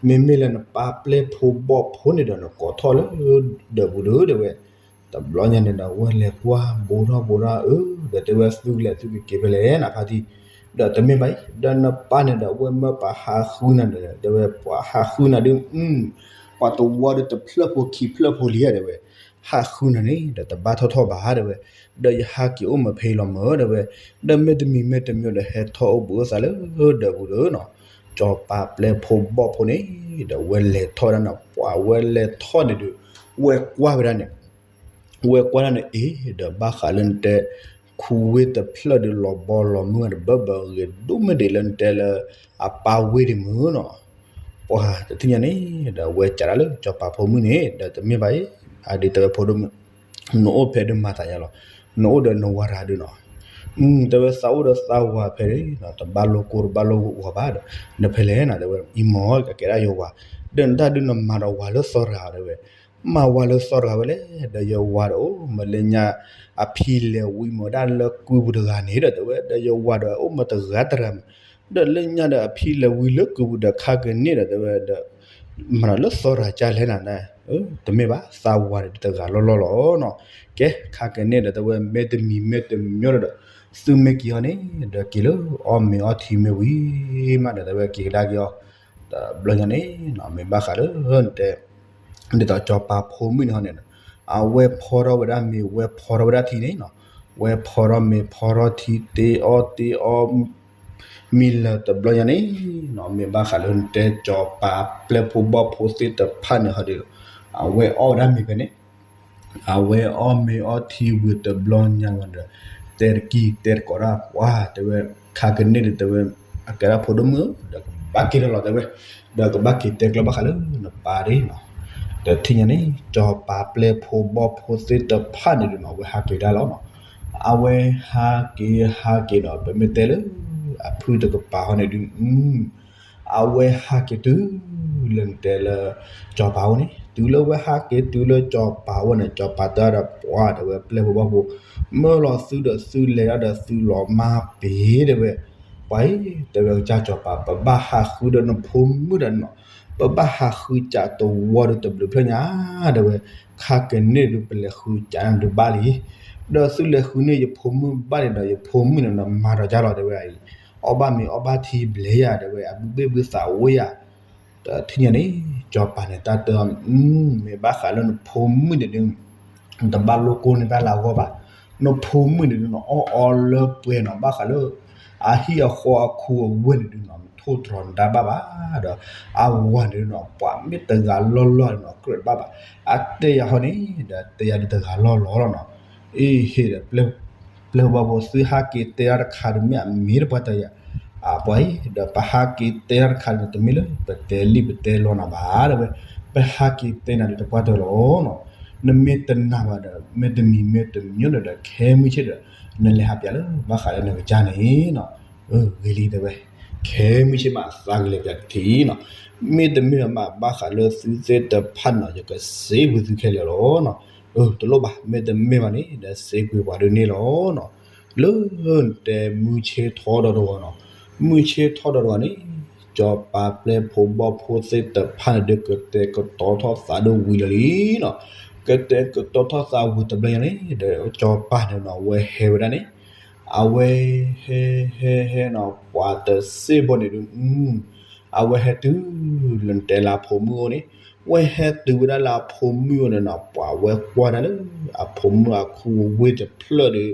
မ့မ့ၢ်လၢနပာ်ပျဲၢ်ဖိဘီၣ်ဖိန့ၣ်ဒီး နကိးထီၣ်လၢဒၢးပူၤဒီးတဲဝဲ, တဘျီညါန့ၣ်ဒီး ဝဲလဲၤကွၢ်ဘူးထီၣ်ဘူးထီၣ်အၢ ဒီးတဲဝဲ သုကလဲၤသုကက့ၤဖဲလဲၣ်နဖါတံၢ်, ဒီးတမ့ၢ်ဘၣ်အံၤ ဒီးနပၢ်န့ၣ်ဒီး အဝဲမၢပှၤဟးဃုနၤဒီး တဲဝဲ ပှၤဟးဃုနၤဒုး ပှၤတဝီဒီးတဖျၢၣ်ဖိခံဖျၢၣ်ဖိလံဧါတဲဝဲ, ဟးဃုနၤန့ၣ်ဒီး တဘၣ်ထီၣ်ထီၣ်ဘၣ်တဲဝဲ, ဒီးယဟးက့ၤအိၣ်မ့ၢ်ဖဲအံၤလီၤမၢတဲဝဲ, ဒီးမ့တမံၤမ့တမံၤဒီး ဟဲထီၣ်အိၣ်ဘှံးအိၣ်သါလၢဒၢးပူၤဒီးနီၤ, စီၤပၤပျဲၢ်ဖိဘီၣ်ဖိန့ၣ်ဒီး ဝဲလဲၤထီၣ်ဝဲဒၣ်န့ၣ် ပှၤဝဲလဲၤထီၣ်န့ၣ်ဒီး ဝဲကွၢ်ဝဲဒၣ်န့ၣ် ဝဲကွၢ်ဒၣ်န့ၣ်အ့ ဒီးဘၣ်ဃးလၢနတဲ ခူဝ့ၢ်တဖျၢၣ်ဒီး လီၤဘီလီၤမုၢ်တဘၢဘၢဂ့ၤဒိၣ်မ့ၢ်ဒံးလၢနတဲလၢ အပာ်ဝ့ၢ်ဒံးမုၢ်နီၤ, ပှၤတထံၣ်ညါန့ၣ်ဒီး ဝဲကးဒၣ်လၢစီၤပၤဖိမုၣ်န့ၣ်ဒီး တမ့ၢ်ဘၣ်အံၤ အဒ်တဲဝဲဖိဒိၣ်မုၣ် နအိၣ်ဖဲဒုးမၤသးယါလီၤ, နအိၣ်ဒီးနဝၤတဂၤဒုးနီၤ, တဲဝဲသးအိၣ်ဒီးသးဝၤဖဲန့ၣ် တဘၣ်လိကိၢ်တဘၣ်လိဂီၤဘၣ်ဒီး နဖဲလဲၣ်နၤတဲဝဲ အံၤမ့ၢ်ကကဲဒၣ်ယဝၤ, ဒီးနတၢ်ဒုးနမၤဒီးဝၤလၢသီတဂၤတဲဝဲ, မၤဝၤလၢသီတဂၤဝဲလဲၣ် ဒီးယဝၤဒီးအိၣ်မ့ၢ်လၢညါ အဖံလဲၤဝံၤမ့ၢ်ဒၣ်လၢကုပူၤတဂၤန့ၣ်ဒီးတဲဝဲ ဒီးယဝၤဒီးအိၣ်မ့ၢ်တဂၤတဂၤမး, ဒီးလၢညါဒီးအဖံလဲၤဝံၤလၢကုပူၤဒီးခါကန့ၢ်ဒီးတဲဝဲဒီး မၤဒီးလၢသီတဂၤကလဲၣ်နၤ, တမ့ၢ်ဘၣ် သးဝၤဒီးတဂၤလီၢ်လီၢ်လီၤနီၤ, ကဲ ခါကန့ၢ်ဒီးတဲဝဲ မ့တမံၤမ့တမံၤဒီး သုမ့ၢ်က့ၤအီၤန့ၣ် ဒီးက့ၤလၢအီၣ်မ့ၤအီထံမ့ၢ်ဝံၤမးဒီးတဲဝဲ က့ၤကဒါက့ၤအီၤ, တဘျီညါန့ၣ် မ့ၢ်ဘၣ်ဃးလၢနတဲ ဒ်သိးစီၤပၤဖိမုၣ်န့ၣ်ဟီန့ၣ် အဝဲဖီထီၣ်ဝဲဒၣ်မ့ၤ ဝဲဖီထီၣ်ဝဲဒၣ်ထံန့ၣ်နီၤ, ဝဲဖီထီၣ်မ့ၤဖီထီၣ်ထံ တ့အီၣ်တ့အီ မံၤလၢာ်တဘျီညါန့ၣ်နီၤ မ့ၢ်ဘၣ်ဃးလၢနတဲစီၤပၤပျဲၢ်ဖိဘီၣ်ဖိသ့ၣ်တဖၣ်န့ၣ်ဟီဒီး အဝဲအီၣ်ဝဲဒၣ်မ့ၤဖဲန့ၣ် အဝဲအီၣ်မ့ၤအီထံဝံၤတဘျီညါဝဲဒီး တဲတကံၢ်တဲတကိးတၢ်ပှၤတဲဝဲ ခါကန့ၢ်ဒီးတဲဝဲ အကဲဒၣ်ဖိဒိၣ်မုၣ်ဧၢ ဒီးကဘၣ်က့ၤထီၣ်လီၤတဲဝဲ ဒီးကဘၣ်က့ၤတဲကျၢၤဘၣ်ဃးလၢနပၢ်ဒ်နီၤ, ဒီးထံၣ်ညါန့ၣ် စီၤပၤပျဲၢ်ဖိဘီၣ်ဖိသ့ၣ်တဖၣ်န့ၣ်ဒုးနီၤ အဝဲဟးက့ၤဒၣ်လီၤနီၤ, အဝဲဟးက့ၤဟးက့ၤဒီး ပမ့ၢ်တဲလၢ အဖုတကပၤဟီန့ၣ်ဒုး အဝဲဟးက့ၤတုၤလၢနတဲလၢ စီၤပၤအိၣ်န့ၣ် တုၤလၢဝဲဟးက့ၤတုၤလၢစီၤပၤအိၣ်န့ၣ် စီၤပၤတဲဒီးပှၤတဲဝဲပျဲၢ်ဖိဘီၣ်ဖိ မၢလီၤသုဒီးသုလဲၤဒၣ်ဒီးသုလီၤမၢ်ပ့ၤတဲဝဲ ပှၤအံၤတဲဝဲကစၢ်စီၤပၤ ပဘၣ်ဟးဃုဒီးနဖိမုၣ်ဒီးနီၤ, ပ ပဘၣ်ဟးဃုစးတဝီဒီးတဘျုးဖျၢၣ်ညါ, ဒီးဝဲ ခါကန့ၣ်ဒုး ပလဲၤဃုစးန့ၣ်ဒုးဘၣ်လံ, ဒီးသုလဲၤဃုန့ၢ်ယဖိမုၣ်ဘၣ်န့ၣ်ဒီး ယဖိမုၣ်န့ၣ်ဒီး မၤဒီးယၤလီၤ တဲဝဲအံၤ, အီၣ်ဘၣ်မ့ၤအီၣ်ဘၣ်ထံဘျဲယၤ တဲဝဲ အဘုဘ့ၣ်ဘုသးဝဲယၤ, ဒီးထံၣ်ညါန့ၣ် စီၤပၤန့ၣ် တၢ်တဲအီၤ မ့ၢ်ဘၣ်ဃးလၢနဖိမုၣ်န့ၣ်ဒုး နတဘၣ်လိၣ်ကိၢ်န့ၢ်တၢ်လၢအဂီၢ်ဘၣ်, နဖိမုၣ်န့ၣ်ဒုး နအီၣ်အီလၢပှဲၤနီၤ ဘၣ်ဃးလၢ အဟံၣ်အဃီအခိအဝ့ၢ်န့ၣ်ဒုးနီၤ နထိၣ်တြီၤနဒါဘၣ်ဘၣ်, ဒီးအဝၤန့ၣ်ဒုးနီၤ ပှၤမ့ၢ်တဂၤလီၢ်လီၢ်န့ၣ်နီၤ ကြၢးတဘၣ်ဘၣ်, အတဲယၤဟီန့ၣ် ဒီးတဲယၤဒုးတဂၤလီၢ်လီၢ်လီၤနီၤ, အ့ဟ့ၣ်ဒီး ပျဲၢ်ဘီဘိသုဟးက့ၤတဲတၢ်တခါဒုးမ့ၢ်အမ့ၢ်တပှၢ်တၢၢ်ယၤ, အပှၤအံၤ ဒီးပဟးက့ၤတဲတၢ်တခါန့ၣ် တမ့ၢ်လၢ ပတဲလံာ်ပတဲလီၤနၤဘၣ် တဲဝဲ, ပဟးက့ၤတဲနၤဒုးတပှၢ်တၢၢ်လီၤနီၤ, နမ့ၢ်တနာ်ဘၣ်ဒီး မ့ၢ်တမံၤမ့ၢ်တမံၤဒီး ခဲမုၢ်ဆ့ၣ်ဒီး နလဲၤဟးပၠးလၢ ဘၣ်ဃးလၢနကစၢ်န့ၣ်နီၤ, ဂ့ၤလံတဲဝဲ, ခဲမုၢ်ဆ့ၣ်မးသးကလဲၤပၠးတထံၣ်နီၤ, မ့တမ့ၢ်ဘၣ် ဘၣ်ဃးလၢသုသ့ၣ်တဖၣ်နီၤ ယကစ့ကွံာ်သုခဲလၢာ်လီၤနီၤ, တလိၣ်ဘၣ် မ့တမ့ၢ်ဘၣ်န့ၣ် ဒီးစ့ကွံာ်ပှၤဒုးန့ၣ်လီၤနီၤ, လၢတဲမုၢ်ဆ့ၣ်ထီၣ်ဒီးတဂီၤနီၤ, မုၢ်ဆ့ၣ်ထီၣ်ဒီးတဂီၤန့ၣ် စီၤပၤပျဲၢ်ဖိဘီၣ်ဖိသ့ၣ်တဖၣ်န့ၣ်ဒုး ကတဲာ်ကတီၤထီၣ်သးဒုးဝံၤလီၤလံနီၤ, ကတဲာ်ကတီၤထီၣ်သးဝံၤတဘျီညါန့ၣ် ဒီးစီၤပၤန့ၣ်နီၤ အဝဲဟဲဝဲဒၣ်န့ၣ် အဝဲဟဲဟဲဟဲနီၤ ပှၤတစ့ၢ်ဘီန့ၣ်ဒုး အဝဲဟဲတုၤ လၢနတဲလၢအဖိမုၣ်အိၣ်န့ၣ်, ဝဲဟဲတုၤဝဲဒၣ်လၢအဖိမုၣ်အိၣ်န့ၣ်နီၤ ပှၤဝဲကွၢ်ဒၣ်လၢ အဖိမုၣ်အခိအဝ့ၢ်တဖျၢၣ်ဒီး လီ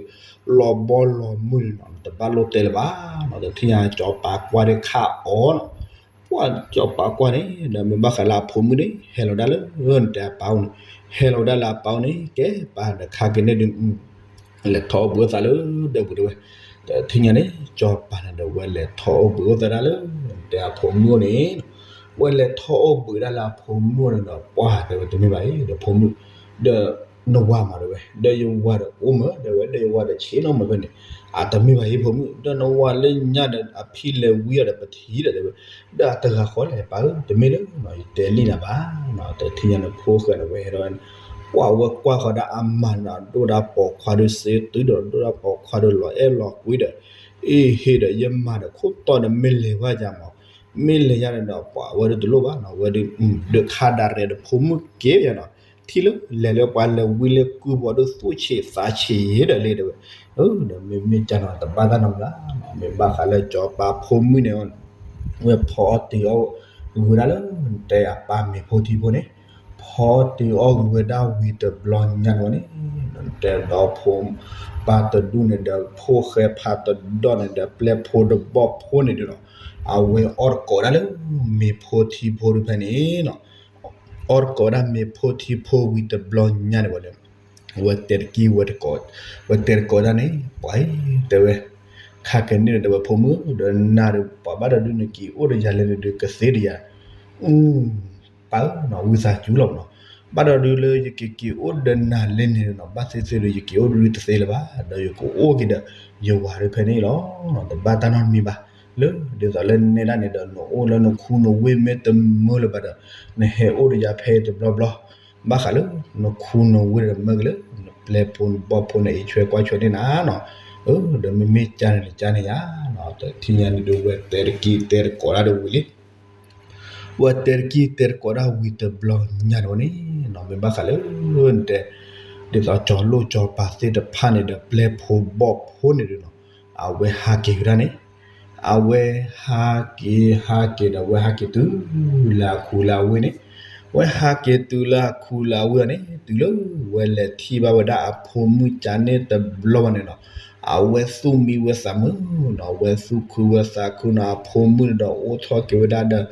ၤဘီလီၤမုၢ်န့ၣ်နီၤ တဘၣ်လိၣ်တဲလၢၤဘၣ်နီၤ, တထံၣ်ညါစီၤပၤကွၢ်ဒီးခးအီၤနီၤ, ပှၤစီၤပၤကွၢ်န့ၣ် ဒီးမ့ၢ်ဘၣ်ဃးလၢအဖိမုၣ်န့ၣ် ဟဲလီၤဒၣ်လၢ နတဲအပၢ်အိၣ်န့ၣ်, ဟဲလီၤဝဲဒၣ်လၢအပၢ်အိၣ်န့ၣ် ကဲပၢ်ဒီးခါက့ၤန့ၣ်ဒုး လဲၤထီၣ်အိၣ်ဘှံးအိၣ်သးလၢဒၢးပူၤတဲဝဲ, တထံၣ်ညါန့ၣ် စီၤပၤန့ၣ်ဒီး ဝဲလဲၤထီၣ်အိၣ်ဘှံးအိၣ်သးဒၣ်လၢ နတဲအဖိမုၣ်အိၣ်န့ၣ်, ဝဲလဲၤထီၣ်အိၣ်ဘှံးဒၣ်လၢအဖိမုၣ်အိၣ်န့ၣ်ဒီး ပှၤတဲဝဲတမ့ၢ်ဘၣ်အံၤ ဒီးဖိမုၣ်, ဒီးနဝၤမးတဲဝဲ, ဒီးယဝၤဒီးအိၣ်မး တဲဝဲ ဒီးယဝၤဒီးဆ့ၣ်နီၤမးဖဲန့ၣ်, အတမ့ၢ်ဘၣ်အံၤဖိမုၣ်, ဒီးနဝၤလၢညါဒီး အဖံလဲၤဝံအီၤဒီးပထံၣ်ဒီးတဲဝဲ, ဒီးအတဂၤဃီလဲၣ်ပၢ်ဧၢ တမ့ၢ်လၢ ယတဲလံနၤဘၣ်, တထံၣ်ညါန့ၣ်ဖိၣ်ဃဲန့ၣ် ဝဲဟဲဒီး ပှၤဝဲကွၢ်ဃီၤဒၣ်အမါန့ၣ်ဒီး ဒိၣ်ဒၣ်ပိာ်ခွါဒီးစ့တုၤဒီး ဒိၣ်ဒၣ်ပိာ်ခွါဒီးလီၤအဲၣ်လီၤကွံဒီး, အ့ဟ့ၣ်ဒီးယမါဒီးခိၣ်တီဒီးမ့ၢ်လဲၤဘၣ်ယၤမး, မ့ၢ်လဲၤယၤန့ၣ်ဒီး ပှၤဝဲဒၣ်တလိၣ်ဘၣ်နီၤ ဝဲဒၣ်, ဒီးခါဒၣ်ရဲၣ်ဒီးဖိမုၣ်က့ၤယၤနီၤ, ထံၣ်လၢလဲၤလၢပှၤလဲၤဝံလၢကုၢ်ဘီဒိၣ်သူၣ်ဆံးသးဆံးဒီးလံတဲဝဲ, ဒီးမ့မ့ၢ်ကၢ်နီၤ တဘၣ်တၢ်နီတမံၤဘၣ်, မ့ၢ်ဘၣ်ဃးလၢစီၤပၤဖိမုၣ်န့ၣ် ဝဲဖီအီၣ်တ့ၤအီၣ်ဂ့ၤဝဲဒၣ်လၢ နတဲအပၢ်မ့ၤဖိထံဖိန့ၣ်, ဖီတ့ၤအီၣ်ဂ့ၤဝဲဒၣ်ဝံၤတဘျီညါန့ၣ်န့ၣ်, နတဲဒီးဖိပၢ်တဒူၣ်န့ၣ်ဒီး ဖိၣ်ဃဲဖးတဒီၣ်န့ၣ်ဒီး ပျဲၢ်ဖိဒီးဘီၣ်ဖိန့ၣ်ဒုးနီၤ, အဝဲအီၣ်တကိးဒၣ်လၢ မ့ၤဖိထံဖိဒုးဖဲန့ၣ်နီၤ, အီၣ်တကိးဝဲဒၣ်မ့ၤဖိထံဖိဝံၤတဘျီညါန့ၣ်ဝဲလၢ ဝဲတဲတကံၢ်ဝဲတကိး, ဝဲတဲတကိးဒၣ်န့ၣ် ပှၤအံၤတဲဝဲ, ခါကန့ၣ်ဒီးတဲဝဲဖိမုၣ် ဒီးနၤဒီး ပှၤဘၣ်ဒီးဒုးနက့ၤအိၣ်ဒီးယၤလဲၣ်န့ၣ်ဒုးကသ့ဒီးယၤ, ပၢ်ဧၢနီၤ ဝံသးစူၤလီၤနီၤ, ဘၣ်ဒီးဒုးလၢယက့ၤက့ၤအိၣ်ဒီးနၤ လဲၣ်န့ၣ်နီၤ ဘၣ်သ့ၣ်သ့ၣ်ဒီး ယက့ၤအိၣ်ဒုးတသ့လၢၤဘၣ်, ဒီးယကအိၣ်က့ၤဒီး ယဝၤဒုးဖဲန့ၣ်လီၤ, တဘၣ်တၢ်နီတမံၤဘၣ်, လၢဒ်သိးလၢနဲဒၣ်န့ၣ်ဒီး နအိၣ်လၢနခူနဝ့ၢ်မ့ၢ်တမၢလၢၤဘၣ်ဒီး နဟဲအိၣ်ဒီးယၤဖဲအံၤတဘျီဘျီ, ဘၣ်ဃးလၢ နခူနဝ့ၢ်ဒီးမၢက့ၤလၢ နပျဲၢ်ဖိနဘီၣ်ဖိန့ၣ် အံးဆွဲကွၢ်ဆွဲန့ၢ်နၤနီၤ, ဒီးမ့မ့ၢ်ကၢ်န့ၣ်န့ၣ်ကၢ်န့ၣ်ယၤနီၤ, တထံၣ်ညါန့ၣ်ဒုး ဝဲတဲတကံၢ်တဲတကိးဒၣ်ဒုးဝံၤလံ ဝဲတဲတကံၢ်တဲတကိးဒၣ်ဝံၤတဘျီညါန့ၣ်ဝဲန့ၣ်နီၤ, မ့ၢ်ဘၣ်ဃးလၢ တဲ ဒ်သိးကၠီၤလိၣ်ကၠီၤပၤသ့ၣ်တဖၣ်န့ၣ်ဒီး ပျဲၢ်ဖိဘီၣ်ဖိန့ၣ်ဒုးနီၤ, အဝဲဟးက့ၤဝဲဒၣ်န့ၣ်, အဝဲဟးက့ၤဟးက့ၤဒီး အဝဲဟးက့ၤတုၤလၢအခူလၢအဝ့ၢ်န့ၣ်, အဝဲဟးက့ၤတုၤလၢအခူလၢအဝ့ၢ်န့ၣ် တုၤလၢဝဲလဲၤထံၣ်ဘၣ်ဝဲဒၣ်အဖိမုၣ်ကၢ်န့ၣ်တဘျီဘၣ်န့ၣ်နီၤ, အဝဲသူၣ်မံဝဲသးမုာ်နီၤ, အဝဲသူၣ်ခုဝဲသးခုနီၤ, အဖိမုၣ်န့ၣ်ဒီးအိၣ်ထီၣ်က့ၤဝဲဒၣ်ဒီး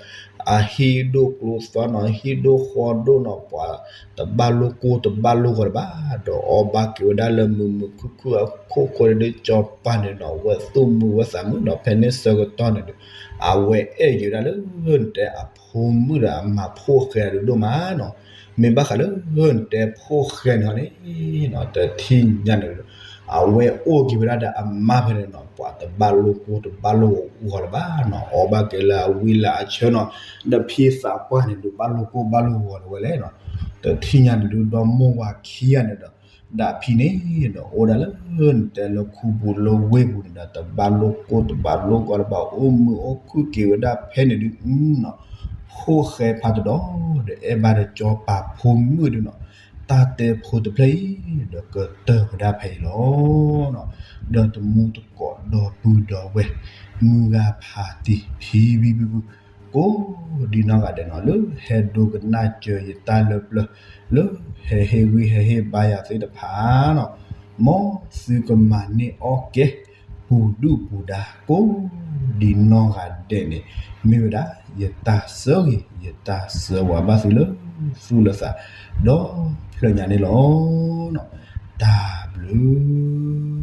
အဟံၣ်ဒိၣ်ကျိသီနီၤ, ဟံၣ်ဒိၣ်ဃီဒိၣ်နီၤ, ပှၤတဘၣ်လိၣ်ကိၢ်တဘၣ်လိၣ်ဂီၤတဘၣ်, ဒီးအီၣ်ဘၣ်က့ၤဝဲဒၣ်လၢမုာ်မုာ်ခုၣ်ခုၣ်အခိၣ်ဃိန့ၣ်ဒီး ကၠီၤပၤန့ၣ်နီၤ အဝဲသူၣ်မံဝဲသးမုာ်နီၤ, ဖဲန့ၣ်ဆၢကတီၢ်န့ၣ်ဒီး အဝဲအဲၣ်က့ၤဝဲဒၣ်လၢ နတဲအဖိမုၣ်ဒီးအမါဖိၣ်ဃဲဒုးဒိၣ်မးနီၤ, မ့ၢ်ဘၣ်ဃးလၢ နတဲဖိၣ်ဃဲန့ၣ်န့ၣ် တထံၣ်ညါန့ၣ် အဝဲအိၣ်က့ၤဝဲဒၣ်ဒီးအမါဖဲန့ၣ်နီၤ, ပှၤတဘၣ်လိၣ်ကိၢ်တဘၣ်လိၣ်ဂီၤလၢၤဘၣ်နီၤ, အီၣ်ဘၣ်က့ၤလၢအဝံလၢအဆၢနီၤ, ဒီးဖံသးပှၢ်န့ၣ်ဒုး ဘၣ်လိၣ်ကိၢ်ဘၣ်လိၣ်ဂီၤန့ၣ်ဝဲလဲၣ်နီၤ, တထံၣ်ညါန့ၣ်ဒုး ဒီမိၢ်ဝၤခံဂၤန့ၣ်ဒီး ဒၣ်ဖံန့ၣ်ဒီး အိၣ်ဒၣ်လၢ နတဲလၢခူပူၤလၢဝ့ၢ်ပူၤန့ၣ်ဒီး တဘၣ်လိၣ်ကိၢ်တဘၣ်လိၣ်ဂီၤလၢၤဘၣ်, အိၣ်မုာ်အိၣ်ခုၣ်က့ၤဝဲဒၣ်ဖဲန့ၣ်ဒုးနီၤ, ဖိၣ်ဃဲဖးတဒီဒီး အဲၣ်ဘၣ်ဒီးစီၤပၤဖိမုၣ်ဒုနီၤ, တၢ်တဲဖိတဖျၢၣ်အံၤ ဒီးကတၢၢ်ဝဲဒၣ်ဖဲအံၤလီၤ. ဒီးတမူတကိးဒီပုၢ်ဒီဝဲၢ် မုၢ်ဂၤဖးတံၢ် ဖံဖံဖုဖု ကိးဒံနီၢ်ဂၤဒဲးနီၤ လၢဟဲဒိကနၣ်စၢၤယတၢ်လၢပျၢၤ လၢဟဲဟ့ၣ်ဂံၢ်ဟဲဟ့ၣ်ဘါယၤသ့ၣ်တဖၣ်နီၤ, မ်သုကမၤန့ၢ်အီၣ်ကဲ ပူၤဒုၣ်ပူၤဒါ ကိးဒံနီၢ်ဂၤဒဲးန့ၣ် မ့ၢ်ဝဲဒၣ်ယတၢ်ဆၢဂ့ၤ ယတၢ်ဆၢဝါဘၣ်သုလၢသူၣ်လၢသး ဒီဖျၢၣ်ညါန့ၣ်လီၤ. တၢ်ဘျုး